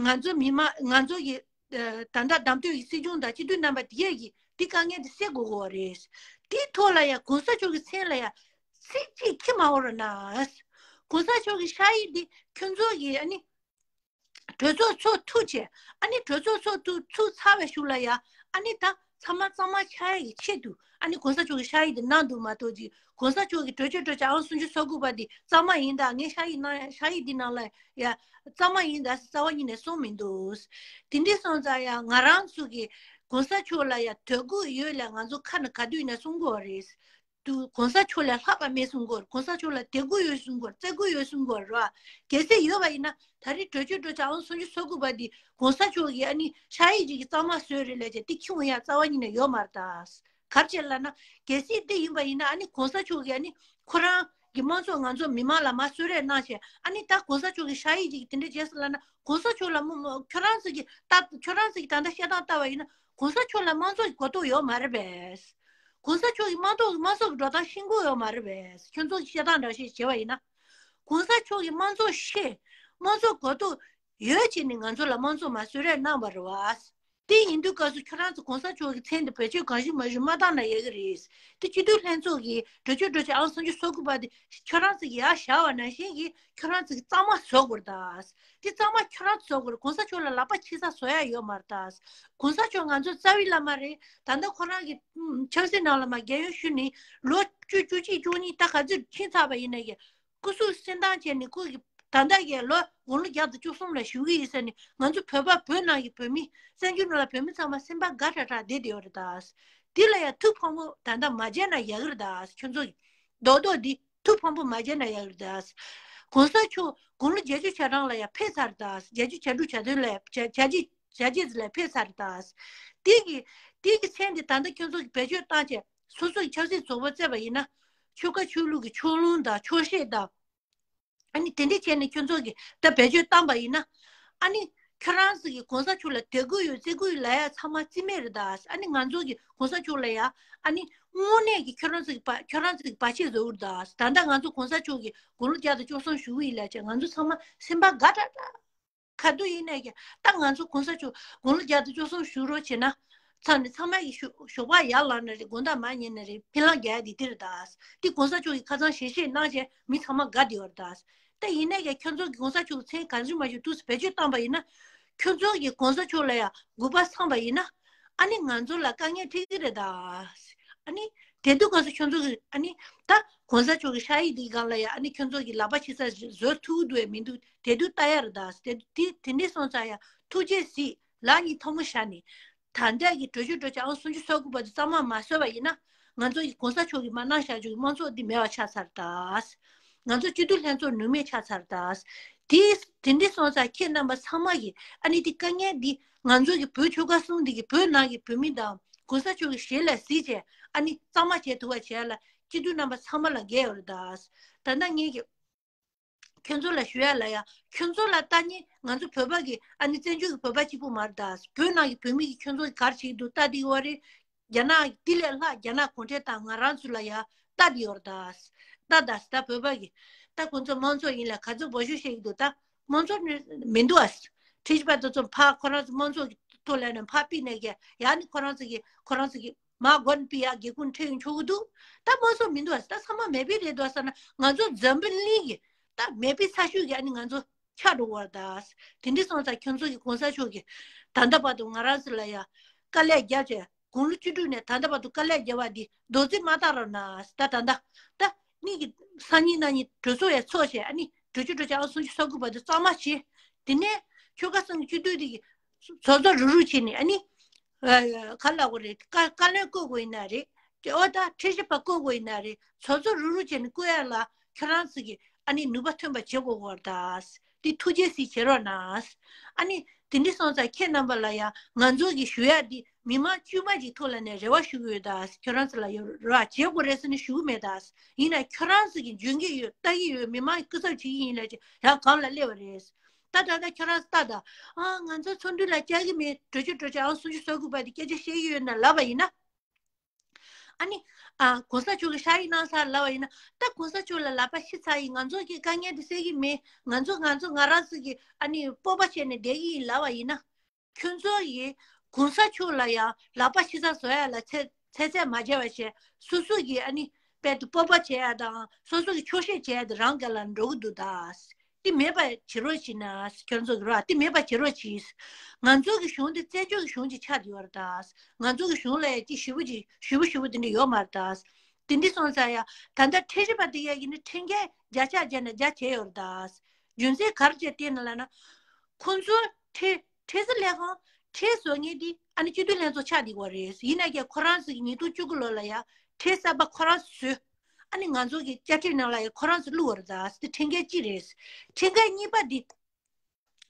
ང་ཚོ་མི་མང་ང་ཚོ་གི་ད་ལྟ་བདམས་ཐོན་གྱི་སྲིད་སྐྱོང་དང་སྤྱི་འཐུས་རྣམ་པ་དེ་གས་ཀྱིས་འདི་དཀའ་ངལ་འདི་སེལ་དགོས་ཀྱི་ཡོད་རེད། དེའི་ཐོག་ལ་ཡང་གོང་ས་མཆོག་གི་མཚན་ལ་ཡང་ཚིག་གཅིག་ཁྱི་མ་འོར་ན། གོང་ས་མཆོག་གི་ཕྱག་ཡིག་འདི་ཁྱོད་ཚོ་གི་ཨ་ནི་གྲོས་ཚོགས་ཚོགས་ཐུབ་བྱས། ཨ་ནི་གྲོས་ཚོགས་ཚོགས་ཐུབ་ཚུགས་ཚར་བའི་གཞུག་ལ་ཡ་ཨ་ནི་ད་ཚང་མ་གཙང་མ་ཆགས་ཡ་གི་ཆེད་དུ་ཨ་ནི་གོང་ས་མཆོག་གི་ཕྱག་ཡིག་དེ་གནང་འདུག་མ་གཏོགས་ཀྱི་གོང་ས་མཆོག་གི་གྲོས་ཆོད་གྲོས་འཆར་ཨང་སུམ་ཅུ་སོ་དགུ་པ་འདི་གཙང་མ་ཡིན་ད། ངས་ཕྱག་ཡིག་གནང་ཕྱག་ཡིག་འདི་ནང་ལ་ཡ་གཙང་མ་ཡིན་ད་རྩ་བ་ཉིད་ནས་གསུངས་མི་འདུག། དེ་འདྲ་སོང་ཙང་ཡ་ང་རང་ཚོ་གི་གོང་ས་མཆོག་ལ་ཡ་དད་གུས་ཡོད་ལ་ང་ཚོ་ཁ་ནས་ག་དུས་ཡིན་ན་གསུང་དགོས་རེད། དུ་གོང་ས་མཆོག་ལས་ལྷག་པ་མེད་གསུང་དགོས། གོང་ས་མཆོག་ལ་དད་གུས་ཡོད་གསུང་དགོས། བརྩི་བཀུར་ཡོད་གསུང་དགོས་རེད་བ། གལ་སྲིད་ཡོད་པ་ཡིན་ན་ད་རེས་གྲོས་ཆོད་གྲོས་འཆར་ཨང་སུམ་ཅུ་སོ་དགུ་པ་འདི་གོང་ས་མཆོག་གིས་ཨ་ནི་ཕྱག་ཡིག་ཅིག་གི་གཙང་མ་བཟོས་རེད་ལབ་བྱས་འདི་ཁྱོན་ཡང་རྩ་བ་ཉིད་ནས་ཡོད་མ་རེད་ད། ག་རེ་བྱས་ལབ་ན་གལ་སྲིད་འདི་ཡིན་པ་ཡིན་ན་ཨ་ནི་གོང་ས་མཆོག་གིས་ཨ་ནི་ཁོ་རང་གི་དམངས་གཙོ་ང་ཚོ་མི་མང་ལ་མ་གསོལ་རས་གནང་བྱས་ཨ་ནི་ད་གོང་ས་མཆོག་གིས་ཕྱག་ཡིག་ཅིག་དེ་འདྲ་བྱས་སོང་ལབ་ན་གོང་ས་མཆོག་ལ་མོ་མོ་ཁྱོད་རང་ཚོ་གིས་ད་ཁྱོད་རང་ཚོ་གིས་ད་ལྟ་བཤད་སྟངས་ལྟ་བ་ཡིན་ན་གོང་ས་མཆོག་ལ་དམངས་གཙོ་གི་གོ་རྟོགས་ཡོད་མ་རེད་པས། གོང་ས་མཆོག་གིས་མ་གཏོགས་ཀྱི་དམངས་གཙོ་གི་འགྲོ་སྟངས་ཤེས་ཀྱི་ཡོད་མ་རེད་པས། ཁྱོད་ཚོ་གི་བཤད་སྟངས་འདྲ་ཞིག་བྱས་པ་ཡིན་ན། གོང་ས་མཆོག་གིས་དམངས་གཙོ་ཤེས། དམངས་གཙོ་གོ་རྟོགས་ཡོད་བྱས་ནས་ང་ཚོ་ལ་དམངས་གཙོ་མ་གསོལ་རས་གནང་བ་རེད་བ། དེ་ཡིན་དུས་སྐབས་སུ་ཁྱོད་རང་ཚོ་གོང་ས་མཆོག་གི་མཚན་དེ་བེད་སྤྱོད་གང་ཞིག་མ་ཞིག་མ་བཏང་ན་ཡག་གི་རེད། དེ་སྤྱི་འཐུས་ལྷན་ཚོགས་ཀྱི་གྲོས་ཆོད་གྲོས་ཆོད་ཨང་སུམ་ཅུ་སོ་དགུ་པ་དེ་ཁྱོད་རང་ཚོ་གི་ཡར་བཞག་པ་ནང་བཞིན་གྱི་ཁྱོད་རང་ཚོ་གི་གཙང་མ་བཟོ་དགོས་རེད་ད། དེ་གཙང་མ་ཁྱོད་རང་ཚོ་བཟོ་དགོས་རེད། གོང་ས་མཆོག་ལ་ལག་པ་ཕྱི་ས་བཟོ་ཡ་ཡོད་མ་རེད་ད། གོང་ས་མཆོག་ང་ཚོ་རྩ་བའི་བླ་མ་རེད། ད་ལྟ་ཁོ་རང་གི་ཆབ་སྲིད་ནང་ལ་མ་རྒན་ཡོལ་ཞུས་ནས་ལོ་བཅུ་བཅུ་གཅིག་བཅུ་གཉིས་ད་ག་ཚོད་ཕྱིན་ཚར་བ་ཡིན་ན་ཡང་སྐུ་གཟུགས་གསོན་ཐང་བྱས་ནས་ཁོ་གི་ད་ལྟ་ཡང་ལོ་དགུང་ལོ་བརྒྱ་དང་བཅུ་གསུམ་ལ་བཞུགས་ཀྱི་ཡིན་ཟེར་ནས་ང་ཚོ་བོད་པ་བོད་ནང་གི་བོད་མི་བཙན་བྱོལ་ནང་ལ་བོད་མི་ཚང་མ་སེམས་པ་དགའ་དྲགས་དྲགས་བསྡད་བསྡད་ཡོད་རེད་ད། འདི་ལ་ཡང་ཐུགས་ཕངས་པོ་ད་ལྟ་མ་བྱས་ན་ཡག་གི་རེད་ད། ཁྱོད་ཚོ་གི་རྡོག་རྡོག་འདི་ཐུགས་ཕངས་པོ་མ་བྱས་ན་ཡག་གི་རེད་ད། གོང་ས་མཆོག་དགུང་ལོ་བརྒྱད་ཅུ་གྱ་གྲངས་ལ་ཡང་ཕེབས་ཚར་རེད་ད། བརྒྱད་ཅུ་གྱ་དྲུག་གྱ་བདུན་ལ་བྱས་བྱས་རྗེས་བྱས་རྗེས་ལ་ཕེབས་ཚར་རེད་ད། དེ་གི་དེ་གི་མཚན་འདི་ད་ལྟ་ཁྱོད་ཚོ་གི་བེད་སྤྱོད་བཏང་བྱས་སོ་སོ་གི་ཆབ་སྲིད་རྫོགས་པ་བརྩད་པ་ཡིན་ན་ཆོལ་ཁ་ཆོས་ལུགས་ཀྱི་ཕྱོགས་ལྷུང་དང་ཕྱོགས་ཞེན་དང་། ཨ་ནི་དེ་འདྲ་བྱས་ནས་ཁྱོད་ཚོ་གི་ད་བེད་སྤྱོད་བཏང་པ་ཡིན་ན། ཨ་ནི་ཁྱོད་རང་ཚོ་གི་གོང་ས་མཆོག་ལ་དད་གུས་ཡོད་བརྩི་གུས་ལ་ཡ་ཚང་མ་རྩིས་མེད་རེད་ད། ཨ་ནི་ང་ཚོ་གི་གོང་ས་མཆོག་ལ་ཡ་ཨ་ནི་དངོས་གནས་ཀྱི་ཁྱོད་རང་ཚོ་གི་བ་ཁྱོད་རང་ཚོ་གི་བར་ཆད་བཟོ་གི་རེད་ད། ད་ལྟ་ང་ཚོ་གོང་ས་མཆོག་གི་དགུང་ལོ་བརྒྱ་དང་བཅུ་གསུམ་བཞུགས་ཡིན་ལ་བྱས་ང་ཚོ་ཚང་མ་སེམས་པ་དགའ་དྲགས་དྲགས། ག་དུས་ཡིན་ནས་ཀྱང་ད་ང་ཚོ་གོང་ས་མཆོག་དགུང་ལོ་བརྒྱ་དང་བཅུ་གསུམ་བཞུགས་རོགས་བྱེད་ན། ཚང་ནས་ཚང་མ་ཡི་ཞོགས་ཞོགས་པ་ཡར་ལངས་ན་རེད། དགོང་དག་མར་ཉལ་ན་རེད། ཕྱི་ལང་རྒྱག་ཡ་དེ་དེ་རེད་ད། དེ་གོང་ས་མཆོག་གིས་ཁ་སང་ཞལ་བཞེས་གནང་བྱས་མི་ཚང་མ་དགའ་བསྡད་ཡོད་རེད་ད། ད་ཡིན་ནས་ཀྱང་ཁྱོད་ཚོ་གིས་གོང་ས་མཆོག་གི་མཚན་གང་བྱུང་མ་བྱུང་འདུག་སེ་བེད་སྤྱོད་བཏང་པ་ཡིན་ན། ཁྱོད་ཚོ་གིས་གོང་ས་མཆོག་ལ་ཡང་མགུ་པ་འཚངས་པ་ཡིན་ན། ཨ་ནི་ང་ཚོ་ལ་དཀའ་ངལ་འཕྲད་ཀྱི་རེད་ད། ཨ་ནི་དེ་དུས་སྐབས་སུ་ཁྱོད་ཚོ་གིས་ཨ་ནི་ད་གོང་ས་མཆོག་གི་ཕྱག་ཡིག་འདིའི་སྒང་ལ་ཡང་ཨ་ནི་ཁྱོད་ཚོ་གིས་ལག་པ་ཕྱི་ས་བཟོ་ཐུབ་འདུག་མི་འདུག་དེ་དུས་ལྟ་ཡ་རེད་ད། དེ་དེ་དེ་འདྲས་སོང་ཙང་ཡང་ཐུགས་རྗེ་གཟིགས། ལག་གཉིས་ཐལ་མོ་བཞག་ནས། ད་ལྟ་གི་གྲོས་ཆོད་གྲོས་འཆར་ཨང་སུམ་ཅུ་སོ་དགུ་པ་དེ་གཙང་མ་མ་བཟོས་པ་ཡིན་ན། ང་ཚོ་ཡི་གོང་ས་མཆོག་གིས་མ་གནང་བཞག་རྒྱུ་གི་དམངས་གཙོ་འདི་མེད་པ་ཆགས་ཚར་ད། ང་ཚོ་སྤྱི་འཐུས་ལྷན་ཚོགས་ནུས་མེད་ཆགས་ཚར་ད། དེ་དེ་འདྲས་སོང་ཙང་ཁྱེད་རྣམ་པ་ཚང་མ་གིས་ཨ་ནི་དེ་དཀའ་ངལ་འདི་ང་ཚོ་གི་བོད་ཆོལ་ཁ་གསུམ་འདི་གི་བོད་ནང་གི་བོད་མི་དང་གོང་ས་མཆོག་གི་ཞལ་ལ་གཟིགས་བྱས་ཨ་ནི་གཙང་མ་བྱེད་ཐུབ་པ་བྱས་ལ་སྤྱི་འཐུས་རྣམ་པ་ཚང་མ་ལ་འགན་ཡོད་རེད་ད། ད་ལྟ་ངེད་ཀྱི་ཁྱོད་ཚོ་ལ་ཞུ་ཡ་ལ་ཡ། ཁྱོད་ཚོ་ལ་ལྟ་ཉན་ང་ཚོ་བོད་པ་གི་ཨ་ནི་བཙན་བྱོལ་གི་བོད་པ་གཅིག་པུ་མ་རེད་ད། བོད་ནང་གི་བོད་མི་གི་ཁྱོད་ཚོ་གི་ག་རེ་བྱེད་ཀྱི་འདུག་ལྟ་དེ་ཡོད་རེད། རྒྱ་ནག་དེ་ལས་ལྷག་རྒྱ་ནག་གུང་ཁྲན་ཏང་ང་རང་ཚོ་ལ་ཡ་ལྟ་དེ་ཡོད་རེད་ད། ལྟ་ད་ད་བོད་པ་གི་ད་ཁོང་ཚོ་དམངས་གཙོ་ཡིན་ལ་ག་ཚོད་འབོད་ཤུགས་བྱེད་ཀྱི་འདུག་ད་དམངས་གཙོ་ནི་མི་འདུག་ཨ། ཁྲིད་པ་དེ་ཚོ་ཕ་ཁོ་རང་ཚོ་དམངས་གཙོ་གི་ཐོག་ལ་ནས་ཕ་ཕི་ནས་གི་ཡ་ནི་ཁོ་རང་ཚོ་གི་ཁོ་རང་ཚོ་གི་མ་དགོན་པའི་ཡ་སྒེའུ་ཁུང་ཁྲིད་ཡོང་ཆོག་གི་འདུག་ད་དམངས་གཙོ་མི་འདུག་ཨ། ད་ཚང་མ་མེད་པའི་རེད་འདུག་ཟེར་ན་ང་ཚོ་འཛམ་བུ་གླིང་གི་ ད་མེད་པའི་ཚ་ཤུར་གྱི་ཨ་ནི་ང་ཚོ་ཆགས་འགྲོ་བར་གདའ། དེ་འདྲ་སོང་ཙང་ཁྱོད་ཚོ་གི་གོང་ས་མཆོག་གིས་ད་ལྟ་བར་དུ་ང་རང་ཚོ་ལ་ཡ་དཀའ་ལས་བརྒྱབ་བྱས། དགུང་ལོ་བཅུ་དྲུག་ནས་ད་ལྟ་བར་དུ་དཀའ་ལས་བརྒྱབ་པ་འདི་རྡོག་རྫིས་མ་བཏང་རོགས་གནང་། ད་ད་ད་ད་གཉིས་ཀྱི་སང་ཉིན་གནངས་ཉིན་གྲོས་ཚོགས་ཡང་ཚོགས་བྱས། ཨ་ནི་དྲུག་ཅུ་དྲུག་ཅུ་ཨང་སུམ་ཅུ་སོ་དགུ་བར་དུ་གཙང་མ་བྱེད། དེ་ནས་ཆོལ་ཁ་གསུམ་གྱི་སྤྱི་འཐུས་དེ་གི་ཚོགས་གཙོ་རུག་རུག་བྱས་ནས། ཨ་ནི་ཨ་ག་ལབ་དགོས་རེད། བཀའ་བཀའ་བློན་བསྐོ་དགོས་ཡིན་ན་རེད། ཨོ་ད་ཁྲིམས་ཞིབ་པ་བསྐོ་དགོས་ཡིན་ན་རེད། ཚོགས་གཙོ་རུག་རུག་བྱས་ནས་བསྐོ་ཡ་ལ་ཁྱོད་རང་ཚོ་གིས་ཨ་ནི་ནུས་པ་ཐོན་པ་བྱེད་དགོས་ཀྱི་ཡོད་རེད་ད། དེ་ཐུགས་རྗེ་གཟིགས་བྱེད་རོགས་གནང་། ཨ་ནི་དེ་འདྲ་སོང་ཙང་ཁྱེད་རྣམ་པ་ལ་ཡང་ང་ཚོ་གིས་ཞུ་ཡ་འདི་མི་མང་དཀྱུས་མ་ཅིག་ཐོག་ལ་ནས་རེ་བ་ཞུ་གི་ཡོད་ད། ཁྱོད་རང་ཚོ་ལ་ཡང་རེ་བ་བྱེད་དགོས་རེད་ཟེར་ནས་ཞུ་གི་མེད་ད། ཡིན་ན་ཁྱོད་རང་ཚོ་གིས་འཇོན་གྱི་ཡོད། ལྟ་གི་ཡོད། མི་མང་གི་སྐུ་ཚབ་བྱེད་ཀྱི་ཡིན་ལབ་ཅིག་ཡང་སྒང་ལ་སླེབས་པ་རེད། ད་ད་ལྟ་ཁྱོད་རང་ཚོ་ལྟ་ད། ཨ་ང་ཚོ་ཚོགས་འདུ་ལ་བཅར་གྱི་མེད། གྲོས་ཆོད་གྲོས་ཆོད་ཨང་སུམ་ཅུ་སོ་དགུ་པ་དེ་སྐད་ཆ་བཤད་ཀྱི་ཡོད་ན་ལབ་པ་ཡིན་ན། ཨ་ནི། ཨ་གོང་ས་མཆོག་གི་ཕྱག་ཡིག་གནང་ཚར་ལབ་པ་ཡིན་ན། ད་གོང་ས་མཆོག་ལ་ལག་པ་བཤིག་ཚར་ཡིན། ང་ཚོ་གི་དཀའ་ངལ་འདི་སེལ་གྱི་མེད། ང་ཚོ་ང་ཚོ་ང་རང་ཚོ་གི་ཨ་ནི་སྤོབས་པ་བྱས་ནས་བསྡད་ཀྱི་ཡིན་ལབ་པ་ཡིན་ན། ཁྱོད་ཚོ་ཡིས་གོང་ས་མཆོག་ལ་ཡང་ལག་པ་ཕྱི་ས་བཟོ་ཡ་ལ་ཚེ་ཚེ་ཚད་མ་བརྗེད་པ་བྱས། སོ་སོ་གི་ཨ་ནི་དཔལ་དུ་སྤོབས་པ་བྱེད་ཡ་དང་སོ་སོ་གི་ཆོག་ཤེས་བྱེད་ཡ་དེ་རང་སྒེར་ལ་འགྲོ་གི་འདུག་ད། དེ་མེད་པ་བྱེད་རོགས་བྱེད་ན། ཁྱོད་ཚོ་གི་རོགས་དེ་མེད་པ་བྱེད་རོགས་གྱིས། ང་ཚོ་གི་གཞུང་དེ་བཙན་བྱོལ་གྱི་གཞུང་ཅིག་ཆགས་བསྡད་ཡོད་རེད་ད། ང་ཚོ་གི་གཞུང་ལ་ཡ་ཅིག་ཞེ་པོ་ཅིག་ཞེ་པོ་ཞེ་པོ་དེ་འདྲ་ཡོད་མ་རེད་ད། དེ་འདྲ་སོང་ཙང་ཡ་ད་ལྟ་ཁྲིམས་ཞིབ་པ་དེ་ཡ་གི་ནི་ཁྲིམས་འགལ་བརྒྱ་ཆ་བརྒྱ་ནས་བརྒྱ་བྱས་ཡོད་རེད་ད། རྒྱུ་མཚན་ག་རེ་བྱས་བལྟས་ན་ལབ་ན། ཁོང་ཚོ་ཁྲི་ཁྲི་ཟུར་ལས་ཁང་ཁྲི་བཟོ་མཁན་དེ་ཨ་ནི་སྤྱི་འཐུས་ལྷན་ཚོགས་ཆགས་བསྡད་ཡོད་རེད། ཡིན་ན་ཀྱང་ཁོ་རང་ཚོ་གི་ཉིས་སྟོང་བཅུ་དགུ་ལོ་ལ་ཡ་ཁྲི་གསར་པ་ཁོ་རང་ཚོས་བཟོས། ཨ་ནི་ང་ཚོ་གི་དཔྱ་ཁྲལ་ནང་ལ་ཡ་ཁོ་རང་ཚོ་བླུགས་པ་རེད་ད། དེ་ཁྲིམས་འགལ་གཅིག་རེད། ཁྲིམས་འགལ་གཉིས་པ་འདི།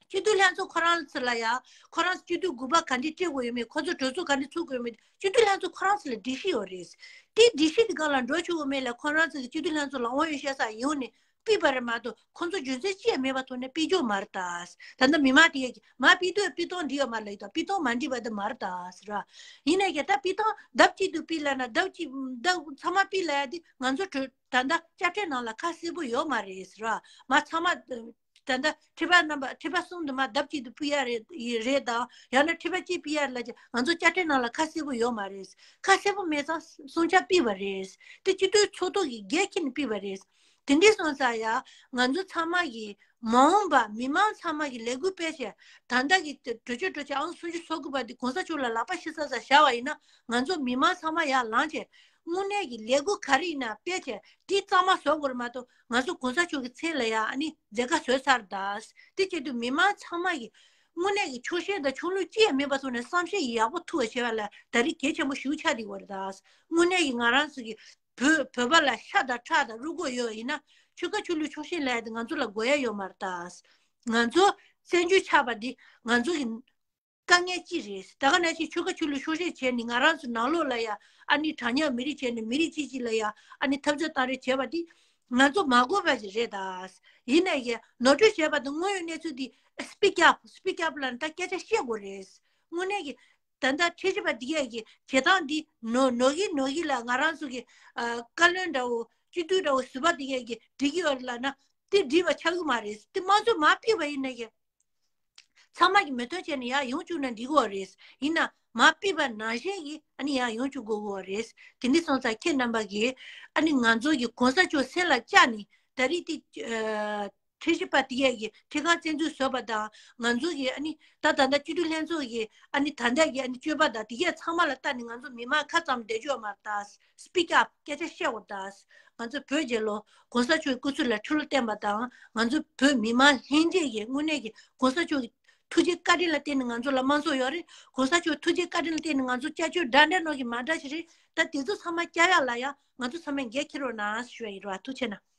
སྤྱི་འཐུས་ལྷན་ཚོགས་ཁོ་རང་ཚོ་ལ་ཡ་ཁོ་རང་སྤྱི་འཐུས་དགུ་པ་ག་འདྲས་སྤྲད་དགོས་ཡོད་མེད། ཁོ་ཚོ་གྲོས་ཚོགས་ག་འདྲས་ཚུགས་དགོས་ཡོད་མེད་སྤྱི་འཐུས་ལྷན་ཚོགས་ཁོ་རང་ཚོ་ལ་སྒྲིག་གཞི་ཡོད་རེད། དེ་སྒྲིག་གཞི་དེ་སྒང་ལ་འགྲོ་ཆོག་གི་མེད་ལ་ཁོ་རང་ཚོ་གི་སྤྱི་འཐུས་ལྷན་ཚོགས་ལ་དབང་ཡོད་བཤད་ས་ཡོང་ནས་ཕུད་པ་རེད་མ་གཏོགས་ཁོ་ཚོ་རྒྱུ་མཚན་ཅི་ཡང་མེད་པ་ཐོག་ནས་ཕུད་རྒྱུ་མ་རེད་ད། ད་ལྟ་མི་མང་དེ་གས་ཀྱིས་མ་ཕུད་དུས་ཕུད་སྟངས་འགྲིག་ཡོད་མ་རེད་ལབ་ཡོད་ད། ཕུད་སྟངས་མ་འགྲིག་པ་དེ་མ་རེད་ད་ཟེར་བ། ཡིན་ནའི་ཀྱང་ད་ཕུད་སྟངས་ལྡབ་གཅིག་ཏུ་ཕུད་ལབ་ན་ལྡབ་གཅིག་ལྡབ་ཚང་མ་ཕུད་ལབ་ཡ་དེ་ང་ཚོ་གྲོས་ད་ལྟ་དཔྱ་ཁྲལ་ནང་ལ་ཁ་གསལ་པོ་ཡོད་མ་རེད་ཟེར་བ། མ་ཚང་མ་ད་ལྟ་ཁྲི་པ་རྣམ་པ་ཁྲི་པ་གསུམ་དུ་མ་ལྡབ་གཅིག་ཏུ་ཕུད་ཡ་རེད་རེད་དང་ཡང་ན་ཁྲི་པ་གཅིག་ཕུད་ཡ་རེད་ལབ་ཀྱི་ང་ཚོ་དཔྱ་ཁྲལ་ནང་ལ་ཁ་གསལ་པོ་ཡོད་མ་རེད། ཁ་གསལ་པོ་མེད་ཙང་སྲུང་སྐྱོབ་ཕུད་པ་རེད། དེ་སྤྱི་འཐུས་ཚོགས་གཙོ་གིས་འགན་འཁྱེར་ནས་ཕུད་པ་རེད། དེ་འདྲ་སོང་ཙང་ཡ་ང་ཚོ་ཚང་མ་གིས་མ་འོངས་པ་མི་མང་ཚང་མ་གིས་ལས་འགུལ་སྤེལ་བྱས་ད་ལྟ་གི་གྲོས་ཆོད་གྲོས་ཆོད་ཨང་སུམ་ཅུ་སོ་དགུ་པ་འདི་གོང་ས་མཆོག་ལ་ལག་པ་ཕྱི་ས་ས་བཞག་པ་ཡིན་ན་ང་ཚོ་མི་མང་ཚང་མ་ཡར་ལངས་བྱས་དངོས་གནས་ཀྱི་ལས་འགུལ་ག་རེ་ཡིན་ན་སྤེལ་བྱས་དེ་གཙང་མ་བཟོ་དགོས་རེད་མ་གཏོགས་ང་ཚོ་གོང་ས་མཆོག་གི་མཚན་ལ་ཡ་ཨ་ནི་མཛད་དཀའ་བཟོས་ཚར་ད། དེ་བྱེད་དུས་མི་མང་ཚང་མ་གིས་དངོས་གནས་ཀྱི་ཆོག་ཤེས་དང་ཆོག་ལུགས་ཅི་ཡང་མེད་པ་སོང་ནས་བསམ་ཤེས་ཡག་པོ་ཐུབ་པ་བྱེད་པ་ལ་ད་རེས་གལ་ཆེན་པོ་ཞིག་ཆགས་བསྡད་ཡོད་རེད་ད། དངོས་གནས་ཀྱི་ང་རང་ཚོ་གི་བོད་བོད་པ་ལ་ཤ་དང་ཁྲག་དང་རུས་ཁོག་ཡོད་ཡིན་ན་ཆོལ་ཁ་ཆོས་ལུགས་ཕྱོགས་ཞེན་ལབ་ཡ་དེ་ང་ཚོ་ལ་དགོས་ཡ་ཡོད་མ་རེད་ད། ང་ཚོ་བཙན་བྱོལ་ཆགས་པ་འདི་ང་ཚོ་གི་དཀའ་ངལ་ཅིག་རེད། ད་ག་ནང་བཞིན་ཆོལ་ཁ་ཆོས་ལུགས་ཕྱོགས་ཞེན་བྱས་ནས་ང་རང་ཚོ་ནང་ལོགས་ལ་ཡ་ཨ་ནི་དྲ་མཉམ་མི་རིགས་བྱས་ནས་མི་རིགས་གཅིག་གཅིག་ལ་ཡ་ཨ་ནི་འཐབ་རྩོད་བཏང་རེས་བྱས་པ་འདི་ང་ཚོ་མ་དགོས་པ་ཞིག་རེད་ད། ཡིན་ནའི་ངོ་སྤྲོད་བྱས་པ་དང་དངོས་ཡོད་གནས་ཚུལ་འདི་speak up speak up ལབ་ན་ད་སྐད་ཆ་བཤད་དགོས་རེད། དངོས་གནས་ཀྱི་ད་ལྟ་ཁྲིམས་ཞིབ་པ་འདི་གས་ཀྱི་བྱེད་སྟངས་འདི་ནོར་ནོར་གི་ནོར་གི་ལ་ང་རང་ཚོ་གི་ཨ་བཀའ་བློན་འདྲ་བོ་སྤྱི་འཐུས་འདྲ་བོ་ཟུར་པ་འདི་གས་ཀྱི་འགྲིག་གི་ཡོད་རེད་ལབ་ན་དེ་འགྲིག་པ་ཆགས་ཀྱི་མ་རེད། དེ་དམངས་གཙོ་མར་ཕུད་པ་ཡིན་ནའི་གི་ཚང་མ་གི་མོས་མཐུན་བྱས་ནས་ཡར་ཡོང་བཅུག་ན་འགྲིག་གི་ཡོད་རེད། ཡིན་ན་མར་ཕུད་པ་ནང་བཞིན་གྱི་ཨ་ནི་ཡར་ཡོང་བཅུག་དགོས་ཀྱི་ཡོད་རེད། དེ་འདྲ་སོང་ཙང་ཁྱེད་རྣམ་པ་གིས་ཨ་ནི་ང་ཚོ་གི་གོང་ས་མཆོག་སེམས་ལ་བཅངས་ནས་ད་རེས་དེ་ཨ། ཁྲིམས་ཞིབ་པ་དེ་གས་ཀྱི་ཁྲིམས་ཁང་བཙན་འཛུལ་བཟོས་པ་དང་ང་ཚོ་གི་ཨ་ནི་ད་ད་ལྟ་སྤྱི་འཐུས་ལྷན་ཚོགས་ཀྱི་ཨ་ནི་ད་ལྟ་གི་ཨ་ནི་སྤྱོད་པ་དང་དེ་གས་ཚང་མ་ལ་ལྟ་ནས་ང་ཚོ་མི་མང་ཁ་ཙམ་བསྡད་རྒྱུ་ཡོད་མ་རེད་ད། speak up སྐད་ཆ་བཤད་དགོས་རེད་ད། ང་ཚོ་བོད་རྒྱལ་ལོ། གོང་ས་མཆོག་གི་སྐུ་ཚེ་ལ་ཁྲི་ལོ་བརྟན་པ་དང་ང་ཚོ་བོད་མི་མང་ལྷན་རྒྱས་ཀྱི་དངོས་གནས་ཀྱི་གོང་ས་མཆོག་གི་ཐུགས་རྗེ་བཀའ་དྲིན་ལ་བརྟེན་ནས་ང་ཚོ་ལ་དམངས་གཙོ་ཡོད་རེད། གོང་ས་མཆོག་ཐུགས་རྗེ་བཀའ་དྲིན་ལ་བརྟེན་ནས་ང་ཚོ་སྐྱབས་བཅོལ་འདྲ་འདྲ་ནོ་གི་མ་འདྲ་ཞིག་རེད། ད་དེ་ཚོ་ཚང་མ་སྐྱབས་ཡག་ལ་ཡང་ང་ཚོ་ཚང་མས་འགན་འཁྱེར་རོགས་གནང་ཞུ་ཡ་ཡིན་རོགས། ཐུགས་རྗེ་གནང་།